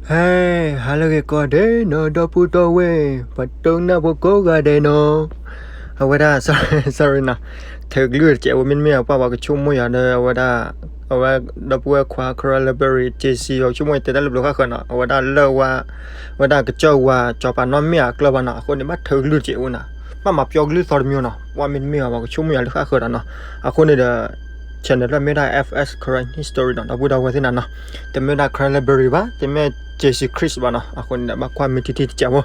ဟဲ ဟါလၢအဂ့ၤကိးဂၤဒဲးနီၤ ဒီပုၢ်ဒီဝဲၢ် ပှၤဒိကနၣ်ဖိကိးဂၤဒဲးနီၤ, အဝဲဒၣ် sorry နီၤ, ထုးကလုၢ်တစဲးဖိ မ့တမ့ၢ်ပှၤပှၤကဆိကမိၣ်ယၤဒီး အဝဲဒၣ် အဝဲဒီပုၢ်ဝဲၢ်ခွါ Cranberry က့ၤစံး ပှၤကဆိကမိၣ်ယၤ တဲတၢ်လၢပျိၤဃၣ်ဃၢၤနီၤ, အဝဲဒၣ်လၢဝဲ အဝဲဒၣ်ကစၢၢ်ဝါ ကၠီၤပၤနီၣ်မ့ၢ်အကျၢၢ်ဘၣ်နီၤ, အဃိန့ၣ် ဘၣ်ထုးကလုၢ်တစဲးဖိနီၤ, ဘၣ်မၤပျီကလုၢ်သီတမံၤနီၤ, ပှၤမ့တမ့ၢ်ပှၤပှၤကဆိကမိၣ်ယၤလၢဃၣ်ဃၢၤဒီးနီၤ, အဃိန့ၣ်ဒီး channel လၢမ့ၢ်ဝဲဒၣ် F S Karen History နီၤ ဒီပုၢ်ဒီဝဲၢ်သ့ၣ်နၤနီၤ, တမ့ၢ်ဝဲဒၣ် Cranberry ဘၣ်, တမ့ၢ် Jesse Chris ဘၣ်နီၤ, အဃိန့ၣ်ဒီး ဘၣ်ကွၢ်မ့ၢ်ထံထံတစဲးဖိ,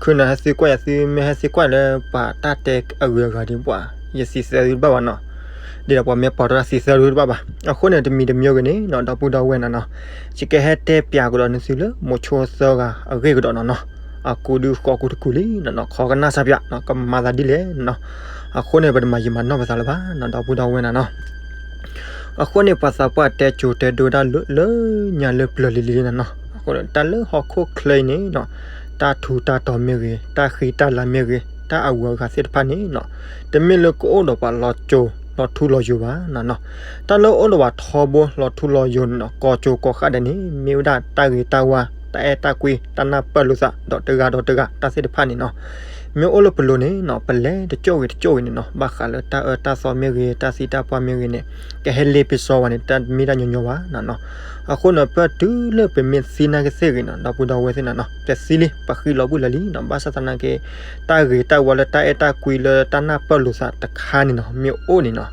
ခုနဟဲသံကွၢ်ယၤ သုမ့ၢ်ဟဲသံကွၢ်လၢပှၤတၢ်တဲအဂုၤအဂၤဒီးပှၤ ယသံသၢသုတဘၣ်ဘၣ်နီၤ, ဒ်ဒီးပှၤမ့ၢ်ပိာ်တၢ်သံသၢသုတဘၣ်ဘၣ်, အဃိန့ၣ် တမံၤတမံၤဂ့ၤန့ၣ်နီၤ ဒီပုၢ်ဒီဝဲၢ်နၤနီၤ, ယကဟဲတဲပၠးကဒီးနသုလၢမိၤဆိသၢဂၤအဂ့ၢ်ကဒီးနီၤနီၤ, အကူဒုးဃီကူတကူလံနီၤနီၤ, ခီကနၣ်စၢ်ပၠးနီၤ ကမၤသးဒ်လဲၣ်နီၤ, အဃိန့ၣ် ပတမၤယံာ်မၤနီၢ်ပသးလၢၤဘၣ်နီၤ ဒီပုၢ်ဒီဝဲၢ်နၤနီၤ, အဃိန့ၣ် ပှၤသးပှၢ်တဲကိၤတဲဒိဝဲဒၣ်လၢညါလၢပျၢၤလံၤလံၤနီၤနီၤ, အဃိန့ၣ် တၢ်လၢဟီၣ်ခိၣ်ချၢအံၤန့ၣ်နီၤ, တၢ်ထူးတၢ်တီၤမ့ၢ်ဂ့ၤ, တၢ်ဃံတၢ်လၤမ့ၢ်ဂ့ၤ, တၢ်အဂုၤအဂၤသ့ၣ်တဖၣ်န့ၣ်နီၤ, တမ့ၢ်လၢကအိၣ်ဒီးပှၤလီၤစိၤလီၤထူလီၤယိာ်ဘၣ်နီၤနီၤ, တၢ်လၢအိၣ်ဒီးပှၤထီဘိလီၤထူလီၤယိာ်န့ၣ်နီၤ ကိးစိၤကိးဃၣ်ဒဲးန့ၣ် မ့ၢ်ဝဲဒၣ်တၢ်ဂ့ၤတၢ်ဝါ, တၢ်အဲၣ်တၢ်ကွံ, တၢ်နၢ်ပၢၢ်လိာ်သး ဒီးတဂၤဒီးတဂၤတၢ်သ့ၣ်တဖၣ်န့ၣ်နီၤ, မ့ၢ်အိၣ်လၢပလိၤန့ၣ်နီၤ ပလဲၤတကၠိၣ်ဂ့ၤတကၠိၣ်ဂ့ၤန့ၣ်နီၤ ဘၣ်ဃးလၢတၢ်အၢတၢ်သီမ့ၢ်ဂ့ၤ, တၢ်သံတၢ်ပှၢ်မ့ၢ်ဂ့ၤန့ၣ် ကဟဲလ့ပစီဝဲန့ၣ် တၢ်တမ့ၢ်တၢ်ညီညီဘၣ်နီၤနီၤ, အဃိန့ၣ် ပတုၤလၢပမ့ၢ်သံနာ်က့သ့ၣ်ဂ့ၤနီၤ ဒီပုၢ်ဒီဝဲၢ်သ့ၣ်နၤနီၤ ပသံလံ ပဃံလီၤဘှံးလီၤလံနီၤ, ဘၣ်ဆၣ်သနာ်က့ တၢ်ဂ့ၤတၢ်ဝါလၢတၢ်အဲၣ်တၢ်ကွံလၢတၢ်နၢ်ပၢၢ်လိာ်သးတခါန့ၣ်နီၤ မ့ၢ်အိၣ်န့ၣ်နီၤ,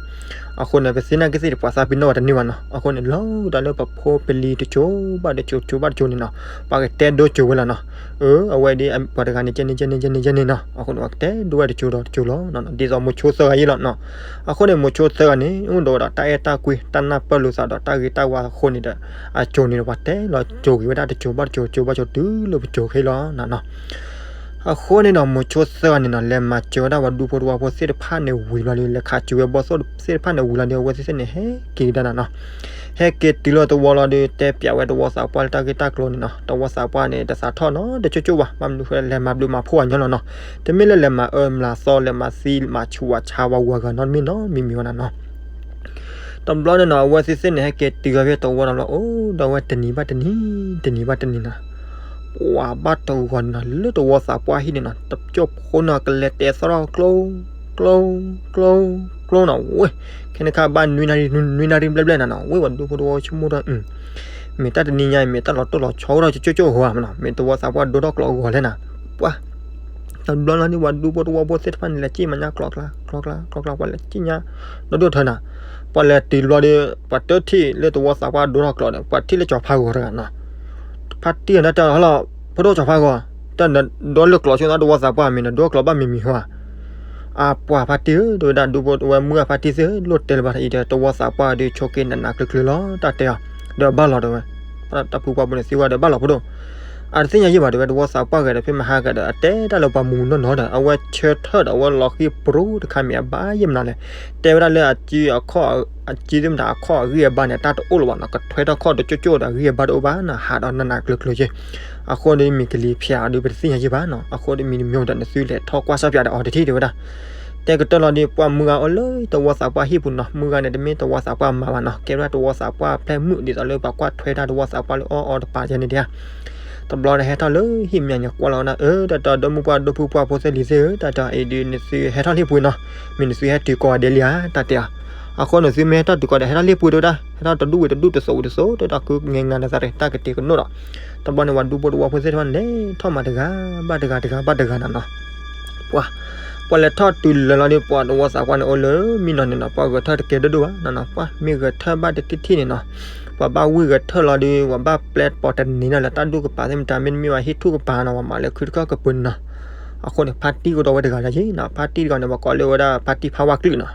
အဃိန့ၣ် ပသံနာ်က့သ့ၣ်န့ၣ် ပှၤသးပ့ၤနီၣ်ဝဲတန့ၢ်ဘၣ်နီၤ, အဃိန့ၣ် လီၤဒၣ်လၢပဖိပလံၤတစိၤဘၣ်တစိၤ တစိၤဘၣ်တစိၤန့ၣ်နီၤ, ပှၤကတဲဒိကၠိဝဲလီၤနီၤ, အဝဲဒ်ပှၤတဂၤန့ၣ် ကဲန့ၣ် ကဲန့ၣ် ကဲန့ၣ် ကဲန့ၣ်နီၤ, အဃိန့ၣ် ပှၤကတဲဒိဝဲတစိၤဒီးတစိၤလီၤ, ဒ်သိးမိၤဆိသၢဂၤယဲၢ်လီၤနီၤ, အဃိန့ၣ် မိၤဆိသၢဂၤန့ၣ် အိၣ်ဒီးဝဲဒၣ်တၢ်အဲၣ်တၢ်ကွံ တၢ်နၢ်ပၢၢ်လိာ်သးဒီးတၢ်ဂ့ၤတၢ်ဝါအဃိန့ၣ်ဒီး အစိၤန့ၣ်ဒီး ပှၤတဲလီၤကိၤက့ၤဝဲဒၣ်တစိၤဘၣ်တစိၤ တစိၤဘၣ်တစိၤတုၤလၢပစိၤခဲလီၤနီၤနီၤ အဃိန့ၣ်နီၤ မိၤဆိသၢဂၤန့ၣ်နီၤ လဲၤမၤစၢၤဝဲဒၣ်ပှၤဒူဖိတဝီဖိသ့ၣ်တဖၣ်န့ၣ်ဝံၤလီၤဒီး လဲၤခးစၢၤဝဲဘီၣ်သိၣ်သ့ၣ်တဖၣ်န့ၣ်ဝံၤလီၤဒီး အဝဲသ့ၣ်သ့ၣ်န့ၣ် ဟဲက့ၤကဒါနီၤနီၤ, ဟဲက့ၤတုၤလၢတဝီလီၤဒီး တဲပၠးဝဲတဝီသးပှၢ်လၢတၢ်ဂ့ၢ်တၢ်ကျိၤန့ၣ်နီၤ, တဝီသးပှၢ်န့ၣ် တသးထီၣ်နီတကၠိၣ်ကၠိၣ်ဘၣ်, ဘၣ်မနုၤဃိလဲၣ် လဲၤမၤဘျုးမၤဖှိၣ်အညီလီၤနီၤ, တမ့ၢ်လၢလဲၤမၤအၢမၤသီ လဲၤမၤသံမၤဆူးဝဲဆါဝဲဝၤဂၤနီတမံၤနီတမံၤမံၤဝဲနီၤနီၤ တဘျီန့ၣ်နီၤ အဝဲသ့ၣ်သ့ၣ်န့ၣ် ဟဲက့ၤတုၤအီၤဖဲတဝီဒီးလီၤ အိၣ်ဒီးဝဲတနံၤဘၣ်တနံၤ တနံၤဘၣ်တနံၤနီၤ, ပှၤဘၣ်တဂီၤန့ၣ်နီၤ လၢတဝီသးပှၢ်ဟံၣ်န့ၣ်နီၤ တကၠိၢ်ဖိနီၤ ကလဲၤတဲသီၣ်ထီၣ်ကျိ ကျိ ကျိ ကျိနီၤ ဝဲ ခဲန့ၣ်ခါဘၣ်နွံနၣ်ရံၣ် နွံနၣ်ရံၣ်ဘျဲၣ်ဘျဲၣ်နၤနီၤ ဝဲပှၤဒူဖိတဝီဆိကမိၣ်ဒီး မ့ၢ်တၢ်တနံၤညါအံၤ မ့ၢ်တၢ်လီၤတိၢ်လီၤဆီအိၣ်ဒီးကၠိၣ်ကၠိၣ်ဂီၤမနီၤ မ့ၢ်တဝီသးပှၢ်ဒိထီၣ်ကျိအဂီၤလဲၣ်နၤ, ပှၤ တဘျီလီၤန့ၣ် ပှၤဒူဖိတဝီဖိသ့ၣ်တဖၣ်န့ၣ် လဲၤစံၣ်မၤညါကျိးကျါ ကျိးကျါ ကျိးကျါ ပှၤလဲၤစံၣ်ညါ ဒီဒိၣ်ထၢနၤ, ပှၤလဲၤတုၤတဘျီဒီး ပှၤတထံၣ်လၢတဝီသးပှၢ်ဒိထီၣ်ကျိဒီး ပှၤထံၣ်လၢကၠီၤဖးဂီၤတဂၤနီၤ, ဖါတံၢ်နတၢ်ဟလီၤ ဖိဒိၣ်ကၠီၤဖးဂီၤ, တၢ်နဒိလၢကျိးဆိနတဝီသးပှၢ်မ့ၢ်နဒိကျိးဘၣ်မံၤမံၤဟီဧါ အပှၤဖါတံၢ်ဧၢ တဲဝဲဒၣ်ဒူဖိဝဲမုၢ်ဂၤဖါတံၢ်သ့ၣ်ဧၢ လိၣ်တဲလၢၤဘၣ်အံၤဒီး တဝီသးပှၢ်ဒီးဆိးက့နးနးကျၢၤကျၢၤလီၤ တၢ်တဲအီၤ, ဒီးဘၣ်လီၤတဲဝဲ, တၢ်ဖုပှၢ်ဖိန့ၣ်သံဝဲဒီးဘၣ်လီၤဖိဒိၣ်, အတသ့ၣ်ညါယံၣ်ဘၣ်တဲဝဲ တဝီသးပှၢ်ဂၤဒီးဖဲမဟါဂၤဒီး အတဲတၢ်လၢပှၤမူးမူးနီၢ်နီၢ်ဒီး အဝဲဆၢထၢၣ်ဒီးအဝဲလီၤဃံၤပြူတခါမ့ၢ်အဘၣ်ယဲၢ်မနုၤလဲၣ်, တဲဝဲဒၣ်လၢအစုအခီၣ် အစုသ့ၣ်မတၤအခီၣ်အဂံၢ်အဘါန့ၣ် တၢ်တအိၣ်လၢၤဘၣ်နီၤ ကထွဲထီၣ်ခီၣ်တကၠိၣ်ကၠိၣ်ဒီးအဂံၢ်အဘါတအိၣ်ဘၣ်နီၤ ဟးဒီးနးနးကျၢၤကျၢၤယဲၢ်, အဃိဒီးမ့ၢ်ကလံၤဖျဲးအီၤဒီးပတသ့ၣ်ညါယံၣ်ဘၣ်နီၤ အဃိဒီးမံၤတမံၤဒီးနသုလဲၤထီၣ်ကွၢ်ဆၣ်ပၠးဒီးအီၤတထံၣ်တဲဝဲဒၣ်, တဲကတၢၢ်လီၤဒီး ပှၤမုၢ်ဂၤအိၣ်လၢတဝီသးပှၢ်ဟံၣ်ပူၤနီၤ မုၢ်ဂၤန့ၣ်တမ့ၢ်တဝီသးပှၢ်မါဘၣ်နီၤ ကဲဝဲဒၣ်တဝီသးပှၢ်ဖျဲၣ်မုၣ်ဒ်သိးလၢပှၤကွၢ်ထွဲတၢ်တဝီသးပှၢ်လၢအီၣ်အီတပၤယဲန့ၣ်ဒၣ် တဘျီဒီးဟဲထီၣ်လၢဟံၣ်မဲာ်ညါကွၢ်လီၤဝဲဒၣ် အၢ တၢ်တဲအီၤ ဒီမုၢ်ပှၢ်ဒိၣ်ဖုပှၢ်ဖိသ့ၣ်လံၤသ့ၣ်ဧၢ တၢ်တဲအီၤအံၤဒုးနသုဟဲထီၣ်လံပှ့ၤနီၤ မ့ၢ်နသုဟဲတုၤကိးဂၤဒဲးလံဧါ တၢ်တဲအီၤ, အဃိန့ၣ်သုမ့ၢ်ဟဲထီၣ်တုၤကိးဂၤဒဲး ဟဲထီၣ်လံပှ့ၤတဲဝဲဒၣ် ဟဲထီၣ်တဒူၣ်ဝံၤတဒူၣ်တသိးဝံၤတသိး တဲဒၣ်ကုငဲငါနသးရ့ တၢ်ကတ့ၤကနိၣ်ဒီး, တဘျီန့ၣ် ပှၤဒူဖိတဝီဖိသ့ၣ်တဖၣ်န့ၣ် လဲၤထီၣ်မၤတဂၤဘၣ်တဂၤ တဂၤဘၣ်တဂၤနီၤနီၤ ပှၤ ပှၤလဲၤထီၣ်တုၤလၢာ်လီၤဒီး ပှၤတဝီသးပှၢ်န့ၣ်အိၣ်လၢမံနီၤန့ၣ်နီၤ ပှၤဂဲၤထၢၣ်တကဲဒိၣ်ဒိၣ်ဘၣ်နီၤနီၤ ပှၤမ့ၢ်ဂဲၤထၢၣ်ဘၣ်တထံၣ်ထံၣ်န့ၣ်နီၤ, ပှၤဘၣ်ဝံၣ်ဂဲၤထၢၣ်လီၤဒီး ပှၤဘၣ်ပျဲပီၤတန့ၢ်နီၤလၢတၢ်ဒူၣ်ကပၤသ့ၣ်မတၤ မ့တမ့ၢ်ဘၣ်ဟံၣ်ထူၣ်ကပၤနီၤ ပှၤမၤလၢခုတခီၣ်ကပၤန့ၣ်နီၤ, အဃိန့ၣ် ဖါတံၢ်ကဒီးဝဲတဂၤလၢၤယ့ၣ်နီၤ ဖါတံၢ်တဂၤန့ၣ် ပှၤကိးလၢဝဲဒၣ်ဖါတံၢ်ဖါဝါကျုၣ်နီၤ,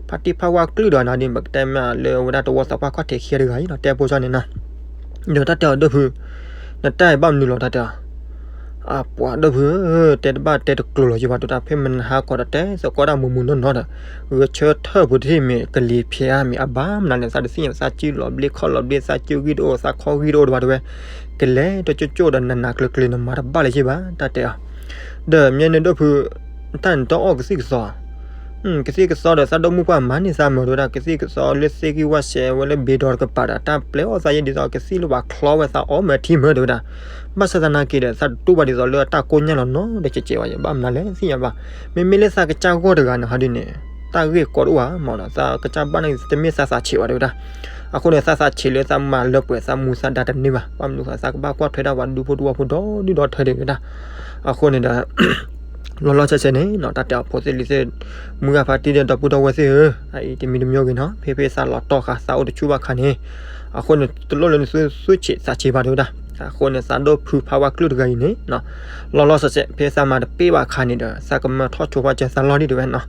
ဖါတံၢ်ဖါဝါကျုၣ်ဒီးနီၤဒီး ပကတဲမ့ၢ်လၢဝဲဒၣ်တဝီသးပှၢ်ခီၣ်ထံးခံဂၤတဂၤအံၤနီၤ တဲဖိကၠီန့ၣ်နီၤ ဒီးတၢ်တဲအီၤဒိၣ်ဖု နတၢ်အံၤဘၣ်မနုၤလီၤတၢ်တဲအီၤ, အပှၤဒိၣ်ဖုဧၢ တဲတဘၣ်တဲတကျိၤလီၤယံၤဘၣ် ဒိၣ်တၢ်ဖဲမနဟါကီးဒီးတဲသကိးတၢ်မူးမူးနီၢ်နီၢ်ဒီး ဂဲၤဆၢထၢၣ်ပူၤတထံၣ်မ့ၢ်ကလံၤဖျဲးဧါ မ့ၢ်အဘၣ်မနုၤလဲၣ် သးတသ့ၣ်ညါ သးစုလီၤဘျ့ခီၣ်လီၤဘျ့ သးစုဂံၢ်တအိၣ် သးခီဂံၢ်တအိၣ်တဘၣ်တဲဝဲ, ကလဲၤတကၠိၣ်ကၠိၣ်ဒီးနးနးကျၢၤကျၢၤနမၤတဘၣ်လၢၤယံၤဘၣ် တၢ်တဲအီၤ, ဒီးမ့ၢ်န့ၣ်ဒိၣ်ဖု တၢ်နတအီၣ်ကသံၣ်ကသီ ကသံၣ်ကသီဒီးသးဒိၣ်မုၣ်ပှၢ်မၤန့ၢ်သးမၢၤ တဲဝဲဒၣ်, ကသံၣ်ကသီလၢသ့ၣ်ဂံၢ်ဝၣ်စဲးဝဲလၢဘ့ဒီးတကပၤဒီး တၢ်ပျဲအီၣ်သးယဲဒ်သိးကသံၣ်လၢပှၤချီဝဲသးအီၣ်မၢၤထံမၢၤ တဲဝဲဒၣ်. ဘၣ်ဆၣ်သနာ်က့ဒီး သးတတူၢ်ဘၣ်ဒ်သိးလၢအတၢ်ကိၢ်ညါလီၤနီတစဲးကဲးဘၣ်ယဲ ဘၣ်မနုၤလဲၣ်သ့ၣ်ညါဘၣ်. မ့မ့ၢ်လၢသးကစၢ်ဂီၢ်တဂၤန့ၣ် ဟီဒ်န့ၣ် တၢ်ဂ့ၢ်ကီတအိၣ်ဘၣ်မၢ်ဒီး သးကစၢ်ဘၣ်န့ၣ်တမ့ၢ်သးသးဆံးဘၣ် တဲဝဲဒၣ်. အဃိန့ၣ် သးသးဆံးလၢသးမၤလၢပှဲၤသးမူသးဒါတန့ၢ်ဘၣ်, ဘၣ်မနုၤဃိသးကဘၣ်ကွၢ်ထွဲဒၣ်ပှၤဒူဖိတဝီဖိဒီဒူၣ်ဒီထၢ တဲဝဲဒၣ်. အဃိန့ၣ်ဒီး လီၤလီၤဆဲးဆဲးန့ၣ်နီၤ တၢ်တဲအီၤဖိသ့ၣ်လံၤသ့ၣ် မုၢ်ဂၤဖါတံၢ်ဒီးဒီပုၢ်ဒီဝဲၢ်သ့ၣ်ဧၢ, အအံၤတမံၤတမံၤဂ့ၤနီၤ ဖဲဖဲသးလီၤတီၢ်ဃာ်သးအိၣ်တဆူၣ်ဘၣ်ခါန့ၣ် အဃိန့ၣ် တလိၣ်လၢနသုသူၣ်ဆံးသးဆံးဘၣ် တဲဝဲဒၣ်. အဃိန့ၣ် သးဒိၣ်ဖုဖးဝါကျၢၢ်တဂၤအံၤန့ၣ်နီၤ လီၤလီၤဆဲးဆဲး ဖဲသးမၤတပ့ၢ်ဘၣ်ခါန့ၣ်ဒီး သးကမၢထီၣ်ဆိဖးစၢၤသးလီၢ်ဒံး တဲဝဲနီၤ.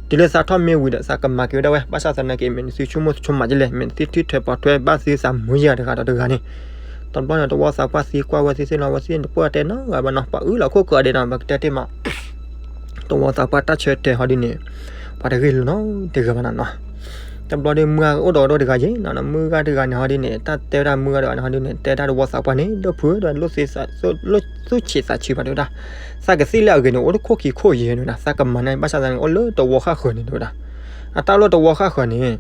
တုၤလၢသးထီၣ်မ့ၢ်ဝံၤဒီး သးကမၤက့ၤဝဲဒၣ်ဝဲ, ဘၣ်ဆၣ်သနာ်က့ မ့ၢ်နသုဆိကမိၣ်ဆိမးကလဲၣ်, မ့ၢ်နသုထုးထၢၣ်ပီထွဲဘၣ်သုသးမုာ်ယၤတဂၤဒီးတဂၤန့ၣ် တဘျီန့ၣ် တဝီသးပှၢ်သံကွၢ်ဝဲသ့ၣ်သ့ၣ်လီၤ ဝဲသ့ၣ်တပၢၢ်တဲနီတဂၤဘၣ်နီၤ ပှၤအုၣ်လီၤခိၣ်ကၢးဒဲးနီၤ ပကတဲတ့ၢ်မး တဝီသးပှၢ်တၢ်ဆၢတဲာ်ဟီဒ်န့ၣ် ပှၤတဂ့ၢ်လိာ်နီတဂၤဘၣ်နီၤနီၤ. တဘျီဒီးမုၢ်ဂၤအိၣ်ဒီးဒီတဂၤယဲနီၤ, မုၢ်ဂၤတဂၤန့ၣ်ဟီဒ်န့ၣ် တၢ်တဲဝဲဒၣ်မုၢ်ဂၤတဂၤန့ၣ်ဟီဒ်န့ၣ် တဲတၢ်တဝီသးပှၢ်န့ၣ် ဒိၣ်ဖုဒီး သူၣ်ဆံးသးဆံးဘၣ် တဲဝဲဒၣ်. သးကသံၣ်လၢအဂ့ၤန့ၣ် အိၣ်တခိၣ်ခံခိၣ်ယဲၢ် တဲဝဲဒၣ်, သးကမၤန့ၢ် ဘၣ်ဆၣ်သနာ်က့ အိၣ်လၢတဝီဃၣ်ဃၢၤန့ၣ် တဲဝဲဒၣ်. အတၢ်လၢတဝီဃၣ်ဃၢၤန့ၣ်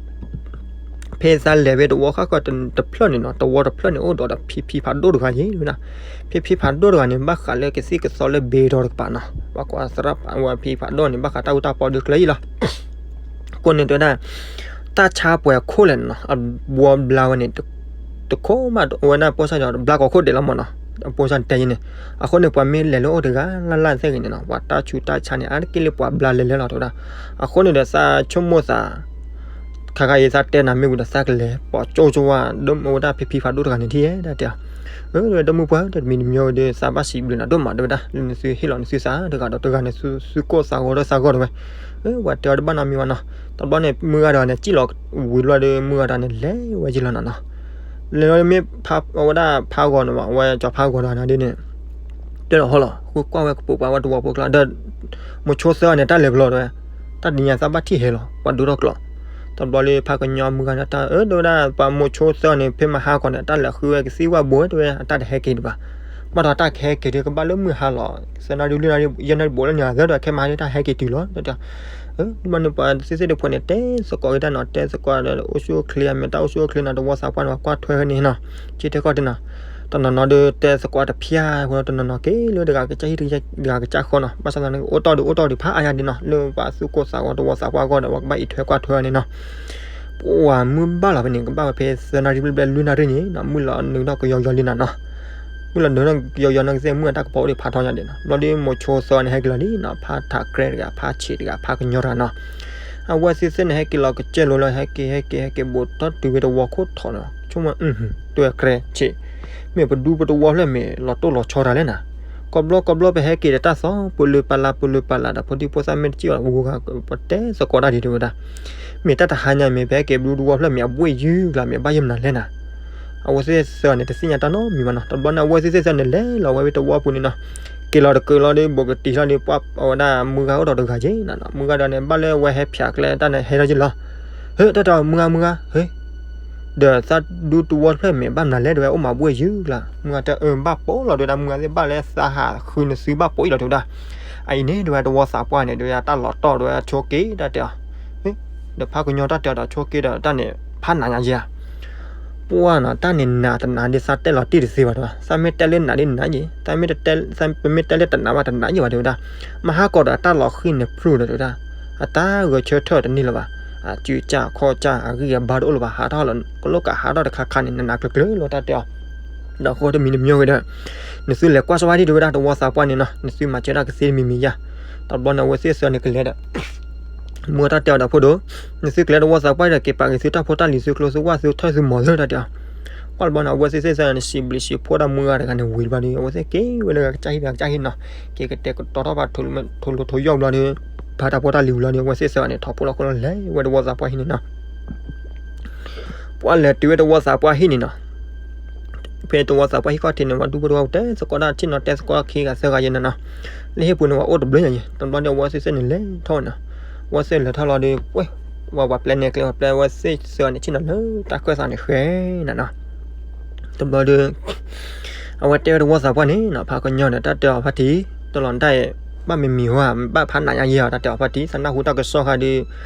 ဖဲသးလဲၤဝဲတဝီဃၣ်ဃၢၤတဖျၢၣ်န့ၣ်နီၤ, တဝီတဖျၢၣ်န့ၣ် အိၣ်ဒီးဒီးဖံဖံဖးဒိၣ်တဂၤယဲၢ် တဲဝဲဒၣ်. ဖံဖံဖးဒိၣ်တဂၤန့ၣ် ဘၣ်ဃးလၢကသံၣ်ကသီလၢဘ့ဒီးတကပၤနီၤ, ပှၤကွၢ်သရၣ်ဝဲဖံဖးဒိၣ်န့ၣ် ဘၣ်ဃးတၢ်အူတၢ်ပီဒုးကျၢၤယဲၢ်လီၤ. အဃိန့ၣ် တဲဝဲဒၣ် တၢ်ဆါပှဲၤခိၣ်လဲၣ်နီၤ, အဘှီဘျါဝဲန့ၣ် တခိၣ်မး အဝဲဒၣ်ပိၢ်စၢ်ဒီး တဘျါကိးခိၣ်ဒဲးလီၤမၢ်နီၤ, အပိၢ်စၢ်တဲယဲၢ်န့ၣ်. အဃိန့ၣ် ပှၤမ့ၢ်လဲၤလၢအအိၣ်တဂၤလၢ်လၢ်သ့ၣ်ဂ့ၤန့ၣ်နီၤ, ပှၤတၢ်ဆူးတၢ်ဆါန့ၣ် အါတက့ၢ်လၢပှၤဘျါလဲၤလဲၤလီၤ တဲဝဲဒၣ်. အဃိန့ၣ်ဒီး သးဆိကမိၣ်သး ခါခါအံၤသးတဲနၤမ့ၢ်ဝံၤဒီး သးကလဲၤပိာ်ကၠိကၠိဝဲ ဒိၣ်မုၢ်ဝဲဒၣ်ဖံဖံဖးဒိၣ်တဂၤန့ၣ်ထံၣ်ဧဲ တၢ်တဲအီၤ. အၢ ဒိၣ်မုၢ်ပှၢ် တမံၤတမံၤဒီး သးဘၣ်စံးဘျုးနၤဒိၣ်မး တဲဝဲဒၣ်, လၢနသုဟ့ၣ်လီၤနသုသးတဂၤဒီးတဂၤန့ၣ် သုကိၢ်သးဂီၤဒီးသးဂီၤတဲဝဲ. အၢ ပှၤတဲအီၤတဘၣ်နီတမံၤဘၣ်နီၤ. တဘျီန့ၣ် မုၢ်ဂၤတဂၤန့ၣ် စံၣ်လီၤဝံၤလီၤဒီး မုၢ်ဂၤတဂၤန့ၣ် လဲၤဝဲယံၤလီၤနီၤနီၤ. လဲၤလီၤမ့ၢ်အဝဲဒၣ်ဖးဂီၤန့ၣ်ဘၣ်, အဝဲကၠီၤဖးဂီၤတဂၤန့ၣ်ဒ်န့ၣ် တဲလီၤဟီလီၤ ဃုကွၢ်ဝဲကပိာ်ပှၤဝဲတဝီဖိကျါဒီး မိၤဆိသၢဂၤန့ၣ် တၢ်လဲၤဘျီတဲဝဲ, တၢ်တနံၤညါသးဘၣ်ထံၣ်ဟဲလီၤ ပှၤဒိထီၣ်ကျိး. တဘျီလၢဖးကညီမုၢ်ဂၤန့ၣ် တၢ်အၢ တဲဝဲဒၣ် ပှၤမိၤဆိသၢဂၤန့ၣ် ဖဲမဟါကီးန့ၣ် တၢ်လဲၤဃုဝဲကသံၣ်ဝၣ်ဘိတဲဝဲ အတၢ်တဟဲက့ၤဒံးဘၣ်. ဘၣ်ဒီးတၢ်ကဟဲက့ၤဒံးကဘၣ်လၢမုၢ်ဟါလီၤ သၢနၣ်ရံၣ်လွံၢ်နၣ်ရံၣ် ယဲၢ်နၣ်ရံၣ်ဘိလၢညါသၢဒီး ခဲမဟါဒ်တၢ်ဟဲက့ၤတုၤလီၤ တဲဝဲ. အၢ တဘျီန့ၣ် ပှၤသ့ၣ်သ့ၣ်တဖၣ်န့ၣ် တဲသကိးက့ၤတၢ်နီၤ, တဲသကိးဒီးအိၣ်ဆူၣ်အိၣ်ချ့ အမ့ၢ်တၢ်အိၣ်ဆူၣ်အိၣ်ချ့နီၤ, တဝီသးပှၢ်န့ၣ် ပှၤကွၢ်ထွဲန့ၣ်နီၤ, က့တဲကီၢ်တနီၤ, တနီၤနီၤဒီးတဲသကိးတဖျၢၣ်ဖိ တနီၤနီၤက့ၤလၢတဂၤကစၢ်ဟံၣ်တဂၤကစၢ်ဃီနီၤ, ဘၣ်ဆၣ်သနာ်က့ အိၣ်တီၢ်ဒုးအိၣ်တီၢ်ဒုးဖးအါယါဒ်နီၤ, လၢပှၤသူၣ်ကိၢ်သးဂီၤတဝီသးပှၢ်အဂီၢ်ဒီး ပှၤကဘၣ်အံးထွဲကွၢ်ထွဲန့ၣ်နီၤ. ပှၤမုၢ်ဘၣ်လီၤဖဲန့ၣ် ကဘၣ်ဝဲဖဲသၢနၣ်ရံၣ်ဘျဲၣ်ဘျဲၣ်လွံၢ်နၣ်ရံၣ်န့ၣ်နီၤ, မုၢ်လီၤနုာ်ထီၣ်ကယီယီလံနီၤနီၤ. မုၢ်လီၤနုာ်ထီၣ်ကယီယီနီၤ ကသ့ၣ်မုၢ်အတၢ်ကပီၤအိၣ်ဒံးဖးထီညါဒံးနီၤ, ဘျီဒီးမိၤဆိသၢဂၤန့ၣ် ဟဲက့ၤလီၤလံနီၤ, ဖးထးကြဲတဂၤ ဖးဆံးတဂၤ ဖးကညီတဂၤနီၤ. အဝဲသ့ၣ်သ့ၣ်န့ၣ် ဟဲက့ၤလီၤကစဲလိၤလီၤ ဟဲက့ၤ ဟဲက့ၤ ဟဲက့ၤ ဘူးထီၣ်တုၤဝဲတဝီခိၣ်ထီၣ်နီၤ, ဆိကမိၣ် တဲကြဲဆံး, မ့ၢ်ပဒူပတဝီဖျၢၣ်မ့ၢ်လီၤတိၢ်လီၤဆီတၢ်လဲၣ်နၤ. ကီဘျီကီဘျီပဟဲက့ၤဒီးတၢ်သီ ပလၢပလၢ ပလၢပလၢဒီး ဖိဒံဖိသၣ်မ့ၢ်တစံၣ်အီၤ ပတဲသကိးတၢ်ဒံးတဲဝဲဒၣ်. မ့ၢ်တၢ်တဟါညါမ့ၢ်ပဟဲက့ၤဘဒူတဝီဖျၢၣ်မ့ၢ်အဘှ့ၣ်ယုၢ်ကျါ မ့ၢ်ဘၣ်ယဲၢ်မနုၤလဲၣ်နၤ. အဝဲသ့ၣ်သၢဂၤန့ၣ် တသ့ၣ်ညါတၢ်နီတမံၤဘၣ်နီၤ. တဘျီန့ၣ် အဝဲသ့ၣ်သ့ၣ်သၢဂၤန့ၣ် လဲၤလီၤဝဲတဝီပူၤန့ၣ်နီၤ, က့ၤလီၤတကၢလီၤဒီး ဘူးကတံၤထီၣ်ဒီး ပှၤအဝဲဒၣ်မုၢ်ဂၤအိၣ်ဒီးတဂၤက့ၤနီၤနီၤ, မုၢ်ဂၤဒီးန့ၣ် ဘၣ်လၢအဝဲဟဲဖျါကျဲတၢ်န့ၣ် ဟဲထီၣ်ယ့ၢ်လီၤ. ဟ့ၣ် တၢ်တဲအီၤ မုၢ်ဂၤ မုၢ်ဂၤ ဟ့ၣ် ဒီးသးဒူတဝီတဖျၢၣ်မ့ၢ်ဘၣ်မနုၤလဲၣ် တဲဝဲ အိၣ်မးဘှ့ၣ်ယုၢ်ကျါ. မုၢ်ဂၤတဲ အၢ ဘၣ်ပိာ်လီၤ တဲဝဲဒၣ်, မုၢ်ဂၤသ့ၣ်ဘၣ်လၢသးဟးဃုနသုဘၣ်ပိာ်အံၤလီၤ တဲဝဲဒၣ်. အအံၤန့ၣ် တဲဝဲ တဝီသးပှၢ်န့ၣ် တဲဝဲဒၣ် တၢ်လီၤတီၢ် တဲဝဲ ဆိက့ၤတၢ်တဲအီၤ, ဒီးဖးကညီတၢ်တဲအီၤဒီး ဆိက့ၤဒီးတၢ်န့ၣ် ဖးနးညါယဲၢ်ဧါ. ပှၢ်နီၤ တၢ်န့ၣ်နးတနးဒ်သးတဲလီၤတံၢ်တသ့ဘၣ်တဲဝဲ, သးမ့ၢ်တဲလၢနးဒ်နးယဲၢ်, သးမ့ၢ်တဲ ပမ့ၢ်တဲလၢတနးဘၣ်တနးယဲၢ်ဘၣ်တဲဝဲဒၣ်. မဟါကီးဒီးတၢ်လီၤဃံၢ်န့ၣ်ဖျိဒီးတဲဝဲဒၣ်, အတၢ်ဂဲၤဆၢထၢၣ်တန့ၢ်လၢၤဘၣ်, အစုကၢ်ခီၣ်ကၢ် အဂံၢ်အဘါတအိၣ်လၢၤဘၣ်, ဟးထီၣ်လီၤ ကလိကးဟးထီၣ်တခါခါန့ၣ် နးနးကျၢၤကျၢၤလီၤတၢ်တဲအီၤ. ဒီးဃိတမံၤတမံၤဂ့ၤဒီး နသုလဲၤကွၢ်စၢၤဝဲဒၣ်တဲဝဲဒၣ် တဝီသးပှၢ်န့ၣ်နီၤ, နသုမၤစၢၤတၢ်ကသ့တမံၤမံၤယါ. တဘျီန့ၣ် အဝဲသ့ၣ်သၢဂၤန့ၣ်ကလဲၤဒီး မုၢ်တၢ်တဲအီၤဒီး ဖိဒိၣ်, နသုကလဲၤတဝီသးပှၢ်ဒီး က့ၤပာ်က့ၤသုတၢ်ဖိတၢ်လံၤ သုကျိသုဝၣ် သုထၢၣ်သုမီၤလၢတၢ်တဲအီၤ. ပှၢ်တဘျီန့ၣ် အဝဲသ့ၣ်သ့ၣ်သၢဂၤန့ၣ် စံးဘျုးစံးဖှိၣ်တၢ်မုၢ်ဂၤတဂၤန့ၣ်ဝံၤတဘျီဒီး အဝဲသ့ၣ်က့ၤဝဲလၢဂၤကစၢ်ဟံၣ်တဂၤကစၢ်ဟံၣ်နီၤ, က့ၤကတဲာ်ကတီၤထီၣ်ဘၣ် ထိၣ်လိထိၣ်ယီၢ်ဘျီဒီး ဖးတၢ်ဖိတၢ်လံၤဝံၤလီၤဒီး အဝဲသ့ၣ်သၢဂၤန့ၣ် ထီၣ်ဖိလီၤခိၣ်လီၤလဲၤဝဲတဝီသးပှၢ်ဟံၣ်န့ၣ်နီၤ. ပှၢ်လဲၤတုၤဝဲတဝီသးပှၢ်ဟံၣ်န့ၣ်နီၤ, ဖဲတဝီသးပှၢ်ဟံၣ်ခီၣ်ထံးန့ၣ် ပှၤဒူဖိတဝီဖိတဲသကိးတၢ်ဆ့ၣ်နီၤတဲသကိးခံဂၤသၢဂၤယဲၢ်နီၤနီၤ, လၢဟံၣ်ပူၤန့ၣ် ပှၤအိၣ်တဘျုးညါယဲၢ်. တဘျီန့ၣ် အဝဲသ့ၣ်သ့ၣ်န့ၣ်လဲၤထီၣ်ဝဲနီၤ, အဝဲသ့ၣ်လဲၤထီၣ်လီၤဒီး ပှဲၤ ဝဲပှၤပျဲန့ၣ်ကျဲ ပှၤပျဲအဝဲသ့ၣ်သၢဂၤန့ၣ် ဆ့ၣ်နီၤလၢတၢ်ခၢၣ်သးန့ၣ်ဃဲနီၤနီၤ. တဘျီဒီး အဝဲတဲဝဲတဝီသးပှၢ်န့ၣ်နီၤ ဖးကညီဒီး တၢ်တဲအီၤဖါတံၢ် တလီၤတၢ်အံၤ ဘၣ်မ့ၢ်မံၤဟါ ဘၣ်ဖးနးညါယဲၢ်အီၤ တၢ်တဲအီၤ ဖါတံၢ် သးနၢ်ဟူတၢ်ကစီၣ်ဃါဒီး